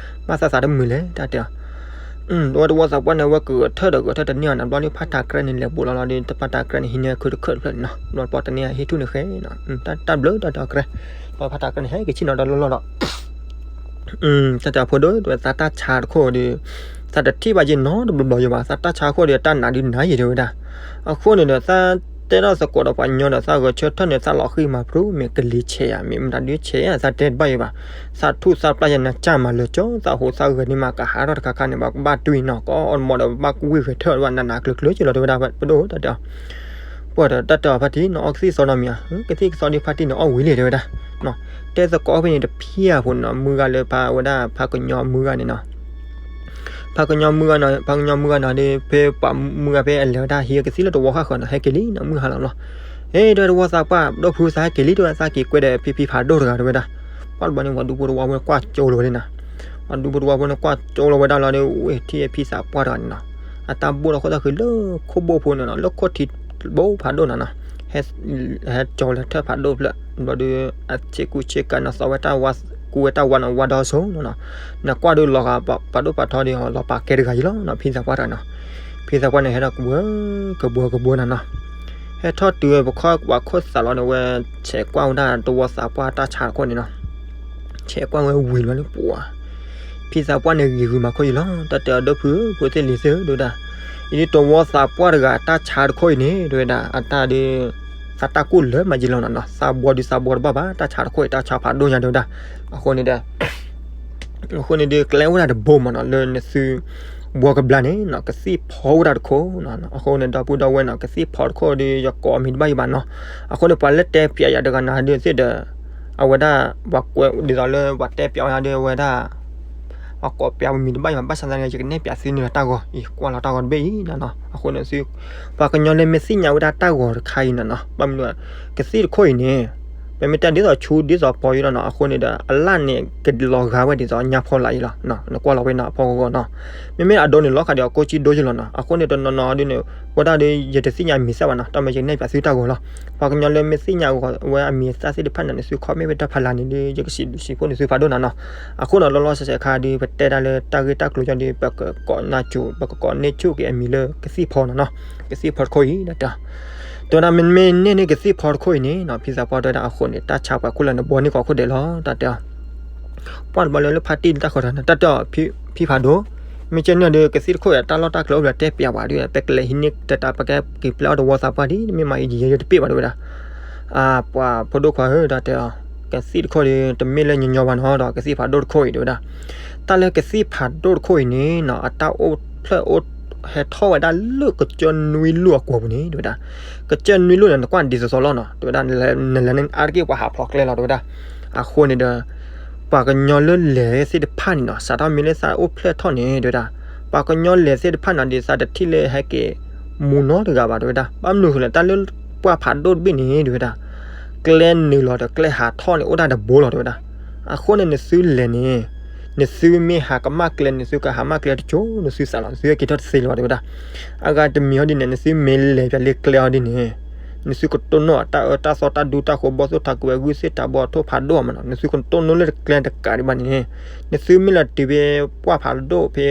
ဘၣ်သးသးတမုာ်လဲၣ် တၢ်တဲအီၤ အဝဲတဝီသးပှၢ်န့ၣ် အဝဲကဂဲၤထၢၣ်ဒီးဂဲၤထၢၣ်တန့ၢ်အီၤန့ၣ် ဘျီဒီးဖါတၢ်ကြဲန့ၣ် လဲၤဘူးလီၤလီၤဒီး ဖါတၢ်ကြဲန့ၣ် ဟံးန့ၢ်ခုတခၢၣ်တဖျၢၣ်န့ၣ်နီၤ ဘျီပှၤတန့ၢ်ဟ့ၣ်ထူၣ်န့ၣ်ဃဲနီၤ တၢ်ဘျုးတၢ်တဲအီၤကြဲ ဘျီဖါတၢ်ကြဲန့ၣ် ဟဲက့ၤဆ့ၣ်နီၤဒီးလီၢ်လီၢ်ဒီး တၢ်တဲအဖိဒိၣ် တဝဲသးတၢ်ဆါတခိၣ်ဒီး သးတထံၣ်ဘၣ်ယဲၢ်နီတဘျီဘျီယဲၢ်ဘၣ် သးတၢ်ဆါခိၣ်ဒီး တၢ်နးဒုးနးယဲၢ်တဲဝဲဒၣ်. အဃိန့ၣ်ဒီး သးတဲထီၣ်သကိးဒီးပှၤကညီဒီး သးဂဲၤဆၢထၢၣ်န့ၣ် သးလီၤဃံမၤဖျိ မ့ၢ်ကလံၤဆဲးယၤ မ့ၢ်မတၤဒုးဆဲးယၤ သးတဲတဘၣ်ယဲၢ်ဘၣ်. သးထူၣ်သးပျၢ်ယဲၢ်နၤ ကၢ်မၤလၢာ်ကၠီ သးဟူးသးဂဲၤန့ၣ်မး ကဟးထီၣ်တခါခါန့ၣ် ဘၣ်ကဘၣ်တွံၢ်နီၤ ကအီၣ်အီၣ်မီဒီး ဘၣ်ကဝံၢ်ဂဲၤထၢၣ်ဘၣ် နးနးကျၢၤကျၢၤက့ၤလီၤတဲဝဲဒၣ် ပဒိၣ်တၢ်တဲအီၤ ပှၤဒီးတၢ်တဲအီၤဖါတံၢ်န့ၣ် အီၣ်ကသံၣ်သီနီတမံၤဧါ, ကသံၣ်ကသီဒ်ဖါတံၢ်န့ၣ် အီၣ်ဝံၤလံတဲဝဲဒၣ်. တဲသကိးဖဲန့ၣ်တဖၣ်အပူၤန့ၣ်နီၤ မုၢ်ဂၤလၢဖါဝဲဒၣ်ဖါကညီမုၢ်ဂၤန့ၣ်နီၤ, ဖါကညီမုၢ်ဂၤနီၤ ဖါကညီမုၢ်ဂၤနီၤဒီး ဖဲပှၤမုၢ်ဂၤဖဲအလဲၤဝဲဒၣ်ဟံးကသံၣ်လၢတဝီဃၣ်ဃၢၤနီၤ ဟဲက့ၤလံနီၤ မုၢ်ဟါလီၤလီၤ. ဟဲဒီးတဝီသးပှၢ် ဒီပုၢ်ဝဲၢ်သးဟဲက့ၤလံတဲဝဲ သးက့ၤကွဲဒီးဖံဖံဖးဒိၣ်တဂၤတဲဝဲဒၣ်. ပှၤတဘျီန့ၣ် ပှၤဒူဖိတဝီဖိန့ၣ် ကွၢ်ကၠိလီၤဝဲဒၣ်နီၤ ပှၤဒူဖိတဝီဖိန့ၣ် ကွၢ်ကၠိလီၤဝဲဒၣ်လီၤဒီး ဝဲထံၣ်ဖံသးပှၢ်တဂၤန့ၣ်နီၤ, အတၢ်ဘိၣ်ဒီးဃိသတးဃုာ်လၢခိၣ်ဘိၣ်ဖိန့ၣ်နီၤ လၢခိၣ်ထံးဘိဖးဒိၣ်နီၤနီၤ, ဟဲကၠီၤလၢထၢၣ်ဖးဒိၣ်ဖျၢၣ် ဘျီဒီး အဆံးကူဆံးကၤနီၤ သီဝဲတၢ်ဝါ ကူဝဲတၢ်ဝါနီၤ ဝါဒီစိနီၤနီၤ, နကွၢ်ဒီးလီၤဂာ် ပာ်ဒိၣ်ပာ်ထီဒီး လီၤပာ်ကဲတဂၤယံၤလီၤနီၤ ဖံသးပှၢ်တဂၤနီၤ, ဖံသးပှၢ်န့ၣ် ဟဲထီၣ်ကဘှၢ ကဘှၢကဘှၢနီၤနီၤ, ဟဲထီၣ်တုၤပခီၣ်ပှၤခိၣ်သးလီၤန့ၣ် ဝဲဆဲးကွၢ်ဝဲဒၣ်တဝီသးပှၢ်တၢ်ဆါတခိၣ်န့ၣ်နီၤ ဆဲးကွၢ်ဝဲဝံၤလီၤန့ၣ်ပှၤ ဖံသးပှၢ်န့ၣ်ဂ့ၤဂုာ်မၤခိၣ်ယံၤလီၤ တၢ်တဲအီၤဒီပုၢ်ဖိသ့ၣ်လံၤသ့ၣ်ဧၢ တဲဝဲဒၣ်, အံၤဒ်တဝီသးပှၢ်တဂၤတၢ်ဆါတခိၣ်အံၤန့ၣ် တဲဝဲဒၣ် အတၢ်ဒ် သးတၢ်ကူၣ်လၢမၤယံၤလီၤနီၤနီၤ သးဘှီဒုးသးဘှီတဘၣ်ဘၣ် တၢ်ဆါတခိၣ်အံၤ တၢ်ဆါဖးဒိၣ်ညါတဲဝဲဒၣ်, အဃိန့ၣ်ဒီး အဃိန့ၣ်ဒီး ကျဲအိၣ်ဒၣ်တဘိမးနီၤ လၢနသု ဘှီကဘျါန့ၣ်နီၤ ကသံၣ်ဖီအိၣ်ဒၣ်တခိၣ်နီၤ, အဃိန့ၣ် ဒီပုၢ်ဒီဝဲၢ်နီၤ ကသံၣ်ဖီတခိၣ်ဒီး ယကိးမံၤတဘၣ်ယံၤဘၣ်နီၤ, အဃိန့ၣ် ပှၤလၢတဲပၠးယၤတဂၤနၤဒုးသ့ၣ်ဒီး အဝဲဒၣ် ပှၤကွဲးဒ်သိးလၢပှၤတဲပၠးဝဲဒၣ်ဒီး အဝဲဒၣ် ပှၤကိးပၠးမံၤတဘၣ်ယံၤဘၣ် ဘၣ်ဆၣ်သနာ်က့ ယကနဲၣ်ပၠးသုန့ၣ်လီၤတၢ်ဂီၤ ယကွၢ်လီၤတၢ်ဂီၤတဘ့ၣ်အံၤနီၤနီၤ, အဃိန့ၣ်သု ပှၤကညီလၢမ့ၢ်သ့ၣ်ညါဝဲဒၣ်တၢ်ဂီၤတခါအံၤနီၤနီၤ ဘၣ်မနုၤ ကသံၣ်တခိၣ်အံၤန့ၣ် ပမ့ၢ်တဲဒ်သိးဆူဒ်သိးပီၤယံၤလီၤနီၤ, အဃိန့ၣ်ဒီး အလၣ်န့ၣ် ကလီၤဂာ်ဝဲဒ်သိးညါဖီလာ်အံၤလီၤ, နကွၢ်လီၤဝဲနီၤ အဖီဂီၢ်ဂီၢ်နီၤ, မ့မ့ၢ်အဒိန့ၣ် လီၤဃာ်ဒီးအကိၣ်ကံဒိယံၤလီၤနီၤ, အဃိန့ၣ် တနီၤနီၤဒုးန့ၣ် ဝဲဒၣ်ဒီး ယတသ့ၣ်ညါမံၤသၣ်ဘၣ်နီၤ, တၢ်မ့ၢ်ယကနဲၣ်ပၠးသုတၢ်ဂီၤလီၤ, ပှၤကညီလၢမ့ၢ်သ့ၣ်ညါဝဲအမံၤသၣ်သ့ၣ်တဖၣ်န့ၣ် နသု comment ဖဲတၢ်ဖးလၢ်န့ၣ်ဒီး ယကစံးဘျုးစံးဖှိၣ်န့ၢ်သုဖးဒိၣ်နီၤနီၤ, အဃိနီၤ လီၤလီၤဆဲးဆဲးခါဒီး ပတဲဒၣ်လၢတၢ်ဂ့ၢ်တၢ်ကျိၤကီဒီး ပကကိးနၢ်ကၠိ ပကကိးန့ၢ်ဆူၣ်က့ၤအမံၤလၢကသံၣ်ဖီနီၤနီၤ, ကသံၣ်ဖီတခိၣ်အံၤ တၢ်တဲအီၤ တဲဝဲဒၣ်မ့မ့ၢ်န့ၢ်န့ၢ်ကသံၣ်ဖီတခိၣ်အံၤန့ၣ်နီၤ ဖံသးပှၢ်တဲဝဲဒၣ်အဃိန့ၣ် တၢ်ဆါပှၤခိၣ်လၢနဘှီန့ၢ်ကီးခိၣ်ဒဲးလီၤ တၢ်တဲအီၤ, ပှၢ်တဘျီလၢလၢဖါတံၢ်တၢ်ဃီၤတၢ်န့ၣ် တၢ်တဲအီၤ ဖံဖးဒိၣ်, မ့ၢ်ကဲန့ၣ်ဒီး ကသံၣ်တခိၣ်အံၤ တၢ်လီၢ်တၢ်ကျဲအိၣ်ဖျဲၣ်တဲပၠးပှၤဒ် ပကလဲၤဟံးန့ၢ်တတး ပကက့ၤပျဲအီၣ်တဝီသးပှၢ်ဒ် မ့ၢ်မၤအံၤယဲယဲတပ့ၢ်ဘၣ်တဲဝဲဒၣ်, ပှၤဖိဒိၣ်ခွါဧၢ တၢ်တဲအီၤ, ကသံၣ်တခိၣ်ဒီး တမ့ၢ်လၢညီညီဘၣ်နီၤဒီး ကသံၣ်ဖးဒိၣ်တခိၣ်အံၤတဲဝဲဒၣ်, တၢ်လၢကသံၣ်ဖးဒိၣ်တခိၣ်အံၤန့ၣ်နီၤ အတၢ်အိၣ်ဖျဲၣ်အိၣ် ဟဲထီၣ်ဝဲဒၣ်လၢကစၢၢ်နွံလူၢ်အကွီၢ်ပူၤန့ၣ်တဲဝဲဒၣ်, ကစၢၢ်နွံလူၢ်န့ၣ် နကွၢ်ဒ်သိးသိးလီၤနီၤ တဲဝဲဒၣ် နလဲၤန့ၣ်အါတက့ၢ်ပှၤဟးဖျိးကျဲလီၤတဲဝဲဒၣ်, အဃိန့ၣ်ဒီး ပှၤကညီလၢလဲၤသ့ၣ်တဖၣ်န့ၣ်နီၤ စးထီၣ်မ့ၢ်လၢသးအိၣ်ဖျဲၣ်ထီၣ်န့ၣ်တဲဝဲဒၣ်, ပှၤကညီလဲၤသ့ၣ်တဖၣ်န့ၣ်ဒီး သးတထံၣ်လၢဟဲက့ၤမူနီတဂၤဘၣ်တဲဝဲဒၣ်, ဘၣ်မနုၤဃိလဲၣ် တၢ်လၢပှၢ်ဖးဒိၣ်တဘ့ၣ်န့ၣ်တဲဝဲဒၣ်, ကျဲနုာ်လီၤဒီးကျဲဟးထီၣ်န့ၣ် အိၣ်ဒၣ်တဘိလီၤတဲဝဲဒၣ်, အဃိန့ၣ် နသုလဲၤန့ၣ် နသုမ့ၢ်ဟးကမၣ်ကျဲ နသုကဟးမၣ်ကျဲတကၠိ နသုသးလီၤ နသုဟဲက့ၤထီၣ်တသ့လၢၤဘၣ်တဲဝဲဒၣ်, အဂၤတမံၤဟီဒ်န့ၣ် နသုမ့ၢ်လဲၤပၠးလၢကျဲအီၤဒ်န့ၣ် နသုကတိၢ်နီၣ်တၢ်အၢတၢ်သီတၢ်ဒူတၢ်ဃိ ဘီၣ်သိၣ်ထးကွံာ်ဝဲဂုၢ်သ့ၣ်တၢ်ဘီထိၣ်ဖးဒိၣ်အမးနီၤ နသုကတိၢ်နီၣ်လၢကျဲတကးဒံးဘၣ်န့ၣ်, နသုမ့ၢ်လီၤတုၤဖဲပှၢ်ဖးဒိၣ်ဖဲ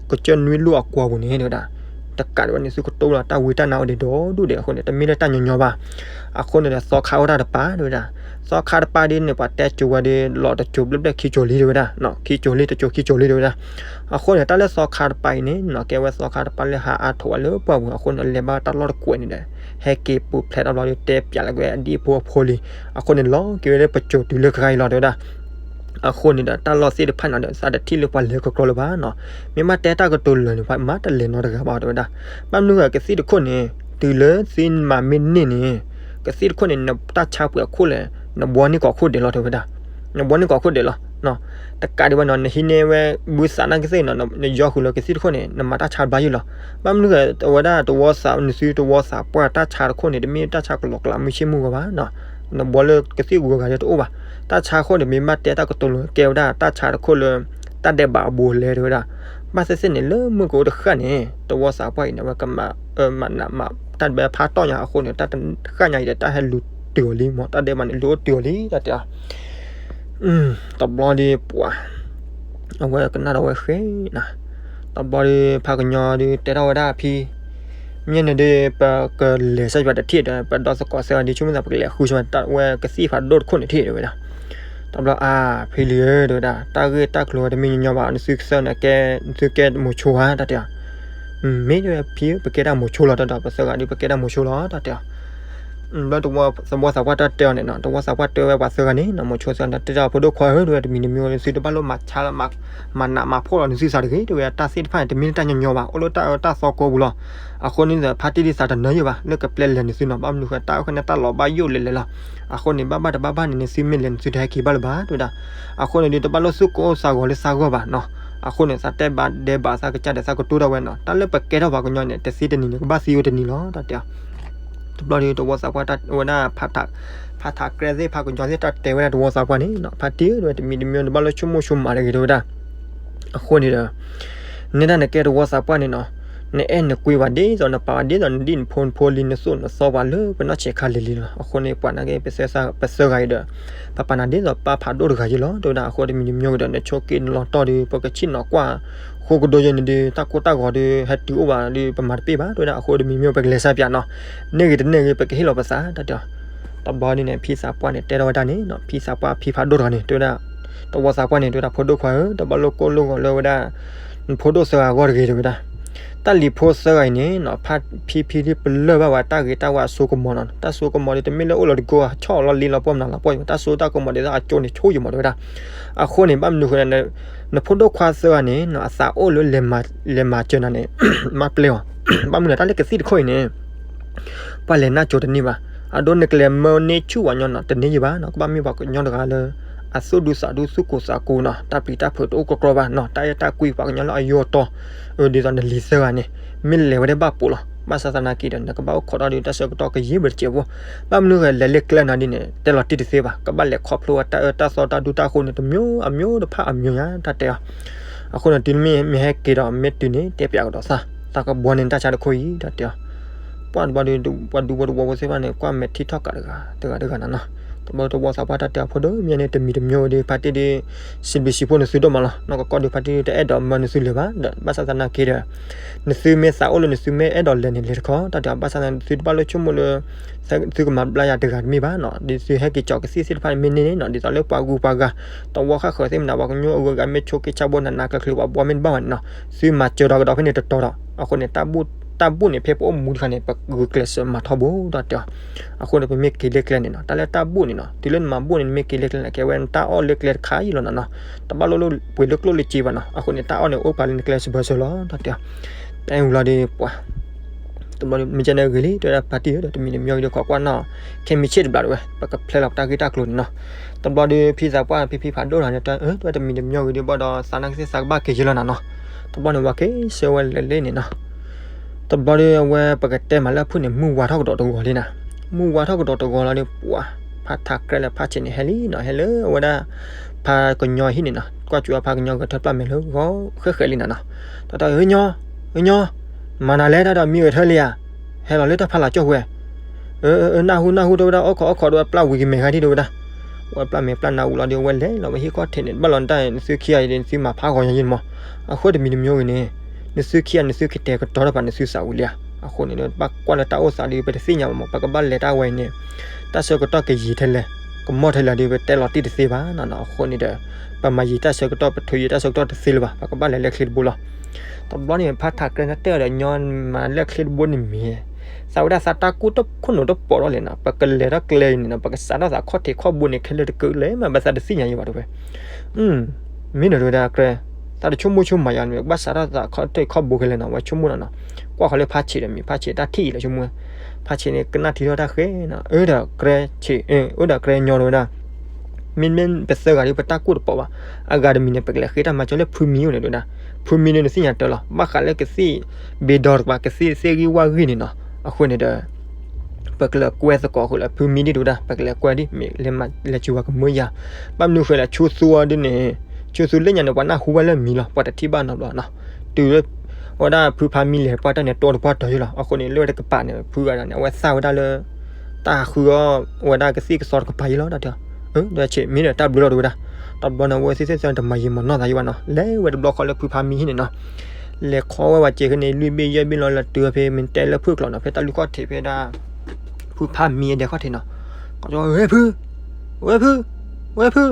ကစၢၢ်နွံလူၢ်အကွီၢ်ပူၤန့ၣ်တဲဝဲဒၣ်, တကးဒံးဘၣ်န့ၣ် နသုကတိၢ်လီၤတၢ်ဝံတၢ်နါအိၣ်ဒံးဒီဒူၣ်ဒံးအဃိန့ၣ် တမ့ၢ်လၢတၢ်ညီညီဘၣ်, အဃိန့ၣ်ဒီး သီခါအိၣ်ဒၣ်တပၤတဲဝဲဒၣ်, သီခါတပၤဒ်န့ၣ် ပှၤတဲကၠိဝဲဒီး လီၤတကၠိဘျဲၣ်ဘျဲၣ်ခံကၠိလံတဲဝဲဒၣ်, ခံကၠိလံ တကၠိခံကၠိလံတဲဝဲဒၣ်, အဃိန့ၣ် တၢ်လၢသီခါတပၤအံၤန့ၣ်နီၤ ကဲဝဲသီခါတပၤလၢဟးအါထိးဝဲလၢပှၢ်ပူၤ အဃိန့ၣ် လဲၤဘၣ်တၢ်လီၢ်တကွဲးန့ၣ်ဒီး ဟဲက့ၤပူၤဖျဲးတဘျီဒီး တဲပၠးလၢၤဝဲအဒံၣ်ဖိအဖိလံ, အဃိန့ၣ် လီၤက့ၤဝဲလၢပကၠိတုၤလၢခဲခါအံၤလီၤတဲဝဲဒၣ်, အဃိန့ၣ်ဒီး တၢ်လီၢ်သ့ၣ်တဖၣ်န့ၣ်ဒီး သးတထံၣ်လၢပှၤလဲၤကကျီလၢၤဘၣ်နီၤ, မ့ၢ်ဘၣ်တဲတၢ်ကတိၤလၢာ်န့ၣ် ပှၤမၤတလဲၤနီတဂၤဘၣ်တဲဝဲဒၣ်, ဘၣ်မနုၤဃိကသံၣ်တခိၣ်န့ၣ် တုၤလၢသ့မၤမ့ၢ်န့ၢ်န့ၣ် ကသံၣ်တခိၣ်န့ၣ် နတၢ်ဆါပှဲၤအခိၣ်လဲၣ် နဘှီန့ၢ်ကီးခိၣ်ဒဲးလီၤတဲဝဲဒၣ်, နဘှီန့ၢ်ကီးခိၣ်ဒဲးလီၤ, တကးဒံးဘၣ်နီၤ နဟံးန့ၢ်ဝဲဘုသးနာ်က့သ့ၣ်နီၤ နယီဃုာ်လၢကသံၣ်တခိၣ်န့ၣ် နမၤတၢ်ဆါတဘၣ်ယုၢ်လီၤ, ဘၣ်မနုၤဃိ အဝဲဒၣ်တဝီသး နသုတဝီသးပှၢ်တၢ်ဆါတခိၣ်န့ၣ် တမ့ၢ်တၢ်ဆါကလီၤကျးမုၢ်ဆ့ၣ်မုၢ်ဂီၤဘၣ်နီၤ, နဘှီလၢကသံၣ်ဂုၤဂၤယဲတအိၣ်ဘၣ်, တၢ်ဆါခိၣ်န့ၣ် မ့ၢ်ဘၣ်တဲတၢ်ကတိၤလၢာ် ကဲဝဲဒၣ်တၢ်ဆါတခိၣ်လၢ တၢ်ဒဲးဘးအဘူးအလဲတဲဝဲဒၣ်, ဘၣ်သ့ၣ်သ့ၣ်န့ၣ် လၢမုၢ်ကအိၣ်တဃၣ်န့ၣ် တဝီသးပှၢ်အံၤန့ၣ် အဝဲကမၤ မၤနးမး တၢ်တဘဲဖးတီၢ်ညါအဃိန့ၣ် တၢ်တဃၣ်ညါအံၤဒီး တၢ်ဟဲလူၤ တုၤအီၤလံမး, တၢ်ဒဲးဘးန့ၣ် လူၤအိၣ်တုၤအီၤလံ တၢ်တဲအီၤ. တဘျီဒီးပှၤ အဝဲကနၣ်ဒီးဝဲဃဲနၤ, တဘျီဒီး ဖးကညီဒီးတဲထီၣ်ဝဲဒၣ်ဖံ, မ့ၢ်န့ၣ်ဒီး ပကလဲၤဆၢပှၤတထံၣ်ဒီး ပဒီသကိးသၢဂၤဒီး ဆိကမိၣ်သး ပကလဲၤဃုဆၢဝဲတၢ်ဝဲကသံၣ်ဖးဒိၣ်တခိၣ်န့ၣ်ထံၣ် တဲဝဲဒၣ်. တဘျီအါ ဖံလံၤဧၢ တဲဝဲဒၣ်, တၢ်ဂ့ၢ်တၢ်ကျိၤတမ့ၢ်ညီညီဘၣ်, နသုကသၢနကဲ, နသုကဲမိၤဆိဧါ တၢ်တဲအီၤ. မ့ၢ်တဲဝဲဖံဧၢ ပကဲဒၣ်မိၤဆိလီၤ တၢ်တဲအီၤ, ပသၢဂၤဒီး ပကဲဒၣ်မိၤဆိလီၤ တၢ်တဲအီၤ. ဘျီတဝီသးပှၢ်တၢ်တဲအီၤန့ၣ်နီၤ, တဝီသးပှၢ်တဲဝဲပှၤသၢဂၤန့ၣ်နီၤ, မိၤဆိသၢဂၤန့ၣ် တဲထီၣ်ဖိဒိၣ်ခွါဧၢ တဲဝဲ တမံၤတမံၤ သုတဘၣ်လိၣ်မၤဆါလၢ မၤနးမၤဖှီၣ်လီၤနသုသးတဂ့ၤ တဲဝဲ, တၢ်သ့ၣ်တဖၣ်န့ၣ် တမ့ၢ်လၢတၢ်ညီညီဘၣ်, အိၣ်လၢတၢ်အၢတၢ်သီကိးပူၤလီၤ. အဃိန့ၣ်ဒီး ဖါတံၢ်ဒ်သးတနၢယိာ်ဘၣ် လၢကပျဲလဲၤနသုနီၤ, ဘၣ်မနုၤဃိ တၢ်အၢၣ်န့ၣ် တၢ်လီၤဘၣ်ယိၣ်လဲၤလဲၤလီၤ. အဃိန့ၣ် ဘၣ်ဘၣ်တဘၣ်ဘၣ်န့ၣ် နသုမ့ၢ်လဲၤနသုတဟဲက့ၤဘၣ်လၢၤဘၣ် တဲဝဲဒၣ်. အဃိန့ၣ်ဒီး တဘၣ်လိၣ်သူၣ်ကိၢ်သးဂီၤလၢသးဂီၢ်ဘၣ်နီၤ. အဃိန့ၣ် သးတဲဘၣ်ဒဲးဘးသးကစၢ်ဒီး သးကတိၤဒၣ်ဝဲနီၤ, တၢ်လၢပကဲထီၣ်ပှၤကညီန့ၣ် တသံတနံၤန့ၣ် ကဘၣ်သံဝဲတနံၤလီၤ တၢ်တဲအီၤ. တဘျီဒီး တဝီသးပှၢ်ဝဲဒၣ် ဖါထးကြဲသ့ၣ် ဖါကညီသ့ၣ် တၢ်တဲဝဲဒၣ်တဝီသးပှၢ်န့ၣ်နီၤ, ဖါတံၢ်ဧၢ တဲဝဲ တမံၤတမံၤ တဘၣ်လိၣ်ဆိကမိၣ်ဆိကမးတဂ့ၤ တဲဝဲဒၣ်. အဃိန့ၣ်ဒီး နဲဒၣ်နကဲတဝီသးပှၢ်န့ၣ်နီၤ, နအဲၣ်နကွံပှၤဒ်သိး နပာ်ပှၤဒ်သိး နဒံၣ်နဖိနဖိလံ နသိၣ်နသီပှၤလၢပနီၢ်ဆဲးခါလံၤလံလီၤ. အဃိန့ၣ် ပှၤနာ်က့ ပသၢဂၤအံၤဒီး ပပာ်နၤဒ်သိးပၢ်ဖးဒိၣ်တဂၤယ့လီၤ တဲဝဲဒၣ်. အဃိတမံၤတမံၤ ကဒီး နဆိးက့နလီၤတီၢ်ဒီး ပကဆ့ၣ်နီၤကွၢ် ဃိကဒိယဲန့ၣ်ဒီး တၢ်ကိၢ်တၢ်ဂီၤဒီး ဟဲတုၤအိၣ်ဘၣ်ဒီး ပမၤတပ့ၢ်ဘၣ် တဲဝဲဒၣ်. အဃိတမံၤမ့ၢ် ပကလဲၤစၢ်ပၠးနီၤ, န့ၢ်ဂ့ၤတန့ၢ်ဂ့ၤ ပကဟ့ၣ်လီၤပသး တၢ်တဲအီၤ. တဘျီန့ၣ်န့ၣ် ဖံသးပှၢ်န့ၣ် တဲထီၣ်ဝဲဒၣ်န့ၣ်နီၤ, ဖံသးပှၢ်ဖံဖးဒိၣ်တဂၤန့ၣ် တဲဝဲဒၣ်, တဝီသးပှၢ်န့ၣ် တဲဝဲဒၣ် ဖိဒိၣ်ခွါဧၢ, တဘၣ်လိၣ်ကိၢ်လိၣ်ဂီၤလၢဝဲဒၣ် နဖိဒိၣ်သၢဂၤအဂီၢ်တဂ့ၤ တဲဝဲဒၣ်. တၢ်လံၤဖိသၢဂၤအံၤန့ၣ်နီၤ, ဖံဖံဒ်ပလၢၢ်ဘၣ်ဝဲ တၢ်ဂ့ၤတၢ်ဝါအစိကမီၤနီၤ, တၢ်စိကမီၤဒီး တမ့ၢ်လၢအိၣ်လီၤတကိး ဆီၣ်လီၤလ့လီၤပှီၢ်မနုၤလီၤပှီၢ်ယမီၤ, တၢ်စိတၢ်ကမီၤဒ်သိးအကၠိန့ၣ် ဆိယမီၤ တဲဝဲဒၣ်. အဃိန့ၣ် ဘၣ်မနုၤဃိ နဖိဒိၣ်ခွါသၢဂၤန့ၣ်နီၤ အသးအိၣ်လၢ လဲၤမၤစၢၤနၤန့ၣ် မၤပျဲအီၤ, ဘၣ်မနုၤလဲၣ် တၢ်လၢကသံၣ်တခိၣ်အံၤန့ၣ် ပှၤလဲၤနၢ်ကၠိတန့ၢ်ဘၣ်. အဒိနကလဲၤမၢန့ၢ်ဆူၣ်ပှၤကညီနီၤ တန့ၢ်ယံၤဘၣ်နီၤ, ကဘၣ်မ့ၢ်ပှၤကညီတဂၤလၢ အသူၣ်ဒူသးဒူ သူၣ်ကိၢ်သးဂီၤနီၤ, တၢ်ပျံၤတၢ်ဖုးတအိၣ်ကီကီဘၣ်နီၤ, တၢ်အဲၣ်တၢ်ကွံပှၤကညီလၢအယိာ်တီၤ, အၢ ဒ်သိးနလံၤသၢဂၤန့ၣ် မ့ၢ်လဲၤဝဲဒၣ်ဘၣ်ပိာ်လီၤ. ဘၣ်ဆၣ်သနာ်က့ဒီး နကဘၣ်အိၣ်ခိးထီၣ်ဒီးတၢ်ဆၢကတီၢ်ကယံာ်ဘၣ်တစဲးဖိ, ဘၣ်မနုၤဃိလဲၤလၢကျဲနၤဒ်န့ၣ် တဲလီၤတံၢ်တသ့ဘၣ်, ကဘၣ်လဲၤခီဖျိဝဲတၢ်အၢတၢ်သီတၢ်ဒူတၢ်ဃိန့ၣ် တမျိုးအမျိုးတဖၣ်အမျိုးညါ တၢ်တဲအီၤ. အဃိန့ၣ် တုၤမ့ၢ်မ့ၢ်ဟဲက့ၤဒီး မ့ၢ်တုၤန့ၣ် တဲပၠးကဒီးသး, သးကဘှီန့ၢ်တၢ်ဆါတခိၣ်အံၤ တၢ်တဲအီၤ. ပှၤတဘျီဒီး ပှၤဒူဖိတဝီဖိသ့ၣ်တဖၣ်န့ၣ် ကွၢ်မဲာ်ထံထီၣ်ကး တဂၤတဂၤတဂၤနၤနီၤ. တဘျီတဝီသးပှၢ်တၢ်တဲအီၤ ဖိဒိၣ်မ့ၢ်န့ၣ် တမံၤတမံၤဒီး ဖါတံၢ်ဒီး စံးဘျုးစံးဖှိၣ်နသုဒိၣ်မးလီၤ. နီၢ်ကီၢ်ကီၢ်ဒီး ဖါတံၢ်တအဲၣ်ဒိးမၢနသုလၢၤဘၣ်ဒီး ဘၣ်ဆၣ်သနာ်က့ဒီး နသုမ့ၢ်သးအိၣ်လၢနသုမ့ၢ်အဲၣ်ဒိးလဲၤန့ၣ် လဲၤတခီ တၢ်တဲအီၤ. ဘၣ်ဆၣ်သနာ်က့ သုတဘၣ်လိၣ်ဆိကမိၣ်လၢ သုကမၤဘျါယၤတဂၤတမ့ၢ်ဘၣ်နီၤ, ဒ်သုဟဲက့ၤကၠီၤကသံၣ်သ့ၣ်တဖၣ်န့ၣ်မ့ၢ်န့ၢ်န့ၣ်နီၤ, ဒ်သိးလၢပှၤဂုၤပှၤဂၤ တဝီဃၣ်ဃၢၤသ့ၣ်မနၤ ပှၤကညီအဂုၤအဂၤမ့ၢ်ဆိးက့ဆါဘိနးနးကျၢၤကျၢၤ ပှၤဘှီမ့ၢ်တဘၣ်ဘၣ်န့ၣ်နီၤ, သုမၤစၢၤဒီးကဒီးဖဲန့ၣ်တတီၤဒီး အဃိန့ၣ် တၢ်ဘူၣ်န့ၣ် ဖဲပအိၣ်မူတခါန့ၣ် ပဂုာ်ကျဲးစၢးမၤထီဘိ တၢ်တဲအီၤ. အဃိန့ၣ် ပမ့ၢ်က့ၤလၢကျဲန့ၣ်နီၤ, တၢ်လၢတၢ်ဘူၣ်န့ၣ်နီၤ, တုၤလၢနမၤဘူၣ်န့ၣ် နမ့ၢ်က့ၤလၢကျဲန့ၣ် ကဲဝဲနတၢ်အီၣ်လၢကျဲတခါအံၤလီၤနီၤနီၤ, တဘၣ်လိၣ်ပှ့ၤလၢကျိၣ်လၢစ့ဘၣ်နီၤ. အဃိန့ၣ် တၢ်အီၣ်န့ၣ် အိၣ်ပာ်လၢနကျဲစၢၤဘၢစၢၤလီၤ တၢ်တဲအီၤ. တၢ်အံၤဝံၤလီၤဒီးပှၤ တဘျီဒီး မ့ၢ်ကဲန့ၣ်ဂ့ၤလံ တဲဝဲဒၣ် ဖါတံၢ်ဧၢ ဒီးတမံၤတမံၤဒီး ခိးကွၢ်နီၣ် ခဲမံဆ့ၣ်တဘျီတဝဲ ပကဖျဲလီၤပတၢ်ဂ့ၢ်တၢ်ကျိၤန့ၣ်နီၤ. တဘျီဒီး ဖံသးပှၢ် ဖံဖံဖးဒိၣ်တဂၤန့ၣ် တၢ်အၢ တမံၤတမံၤဂ့ၤဒီး ဘၣ်ဒီးသးနာ်က့သးကဘၣ်က့ၤယဲလီၤနၤနီၤ. တဘျီန့ၣ် ဝဲက့ၤဆၢဝဲလဲၤလၢန့ၣ်နီၤ. တဘျီဒီး အဝဲပကတဲမးလၢအဖုၣ်န့ၣ် မုၢ်ဝါထီၣ်ကဒီးတဂီၤလံနၤ. မုၢ်ဝါထီၣ်ကဒီးတဂီၤလီၤဒီး ပှၤ ဖါထးကြဲလၢဖါဆံးန့ၣ် ဟဲလံနီၤ, ဟဲလၢအဝဲဒၣ် ဖါကညီဟံၣ်န့ၣ်နီၤ, ကွၢ်စူၤအဖါကညီဂဲၤထၢၣ်ပျၢ်မဲာ်လၢဂီၤ ဃဲဃဲလံနၤနီၤ. တၢ်တဲ ဧၢညီ ဧၢညီ မၤနၤလဲၣ် တၢ်ဒီးမံဂဲၤထၢၣ်လံဧါ, ဟဲလီၤလၢတၢ်ဖးလၢ်ကၠီၣ်ဝဲ, အၢ အၢ နၢ်ဟူ နၢ်ဟူ တဲဝဲဒၣ် အိၣ်ခိး အိၣ်ခိး တဲဝဲ ပျၢ်ဝံၤကမဲာ်ဂၤဒံး တဲဝဲဒၣ်. ဝဲပျၢ်မဲာ်ပျၢ်နၢ်ဟူလီၤဒီး အဝဲလဲၤလီၤဝဲဟံၣ်ခီၣ်ထံးန့ၣ် ဘၣ်လီၤနတၢ် နသုခံဂၤအံၤဒီး နသုမၤဖးဂီၤညါယံၤမး, အဃိတမံၤတမံၤဂ့ၤန့ၣ် နသုခံဂၤ နသုကတဲာ်ကတီၤတၢ်ပာ်နသုသးဝံၤလံဧါ. အဃိန့ၣ်ဒီး ဘၣ်ကွၢ်လၢတၢ်အိၣ်သးဒီး ပတသ့ၣ်ညါဘၣ်မး, ပကဘၣ်လဲၤတၢ်ဝဲအံၤန့ၣ် တၢ်ဆၢကတီၢ်ကယံာ်ထဲလဲၣ် ကမီၢ်ထဲလဲၣ်ဒီး ပတဲလီၤတံၢ်တသ့ဘၣ်နီၤနီၤ. အဃိန့ၣ်ဒီး ပမၤယံာ်တၢ်ဆၢကတီၢ် ပထုးယံာ်တၢ်ဆၢကတီၢ်တသ့လၢၤဘၣ်, ပကဘၣ်လဲၤလၢချ့တဘိလီၤ. တဘျီန့ၣ် ဖါထးကြဲန့ၣ်တဲအီၤဒီး ညီမၤလၢချ့တဘိန့ၣ်မ့ၢ် သးဝဲဒၣ်သးတၢ်ကူၣ်တခိၣ်နူာ်တပိာ်ထီၣ်လဲၣ်နီၤ, ပကလဲၤထီၣ်ကျဲအံၤန့ၣ်နီၤ ပကစးထီၣ်သးခီၣ်ထံးခီၣ်ဘိန့ၣ် ခဲလၢာ်တကၢးလဲၣ်မး ဘၣ်သးတသ့ၣ်ညါယံၤဘၣ်တဲဝဲ. မ့ၢ်နီၤ တဲဝဲဒၣ်ကြဲ, သးတဆိကမိၣ်ဆိကမးယၤန့ၣ် ကဘၣ်စးထီၣ်သးခီၣ်ထံးခီၣ်ဘိခဲလၢာ်နီၤ, ဝဲဆိကမိၣ်နီၤနီၤ. ကွၢ်ဃီၤလၢဖါဆံးဒီးမ့ၢ် ဖါဆံးတၢ်ထံၣ်အံၤလီၤဆိကမိၣ်, ဖါဆံးန့ၣ် ကနၣ်ထံထီၣ်တၢ်ဃဲနီၤ, အၢဒီးကြဲဆံး, အၢဒီးကြဲညီတဲဝဲဒၣ် မ့မ့ၢ်ပသၢဂၤဒီး ပတၢ်ကူၣ်တပိာ်ဘၣ်. အဂၤတမံၤန့ၣ် ပကလဲၤဃ့တၢ်မၤစၢၤလၢဖုမံအိၣ်န့ၣ်တဲဝဲဒၣ်. ဖုမံန့ၣ် နသ့ၣ်ညါတၢ်လီၤ, ဘၣ်ဃးလၢကသ့ၣ်ဘ့ဒီးတကပၤ ကသ့ၣ်သ့ၣ်ဂံၢ်ဝၣ်ဂံၢ်န့ၣ်နီၤ. အဃိန့ၣ်ဒီး ပကလဲၤကွဲသကိးဃုာ်လၢဖုမံဒ်တဲဝဲဒၣ်, ပကလဲၤကွဲဒ်မ့ၢ်လဲၤမၤလဲၤစူၤဝဲကမၢယၤ. ဘၣ်မနုၤဃိလဲၣ် ဆိသူအီၤဒ်န့ၣ်, ဆိသူလၢညါန့ၣ် ပှၤနၢ်ဟူဝဲလၢမံၤလီၤ, ပှၤတထံၣ်ဘၣ်နီတဘျီနီၤ. တုၤလၢ အဝဲဒၣ်ဖုဖါမံလဲၤပှၢ်တၢ်န့ၣ် တိတပှၢ်တီၤယိလီၤ. အဃိန့ၣ် လၢဝဲတကပၤန့ၣ် ဖုဂၤန့ၣ် အဝဲသၣ်ဝဲဒၣ်လၢ တၢ် တၢ်ဟးဃုအီၣ်ဝဲဒၣ်ကသံၣ်ကသီတကပၤယံၤလီၤ တၢ်တဲအီၤ. အၢ ဒီးဆ့ၣ်မ့ၢ်ဒီးတၢ်ဘျုးလီၤ တဲဝဲဒၣ်. တဘျီန့ၣ် အဝဲသ့ၣ်သ့ၣ်သ့ၣ်တမၤယံာ်မၤနီၢ်သးယံာ်ဘၣ်နီၤ, လဲၤဝဲတဘျီဃီလၢဖုဖါမံဟံၣ်န့ၣ်နီၤ. လဲၤခီဝဲဝဲစ့ၢ်ကီးန့ၣ် လွံၢ်ဘ့ၣ်ယဲၢ်ဘ့ၣ်လီၤ လဲၤတုၤဖဲမ့ၢ်တဲလၢဖုၣ်ကျိၤနီၤ, ဖဲတၢ်လူၢ်ခီၣ်ထံးဖဲဒၣ် ဖုဖါမံအဒဲခီၣ်ထံးနီၤ. ဝဲဖု, ဝဲဖု, ဝဲဖု,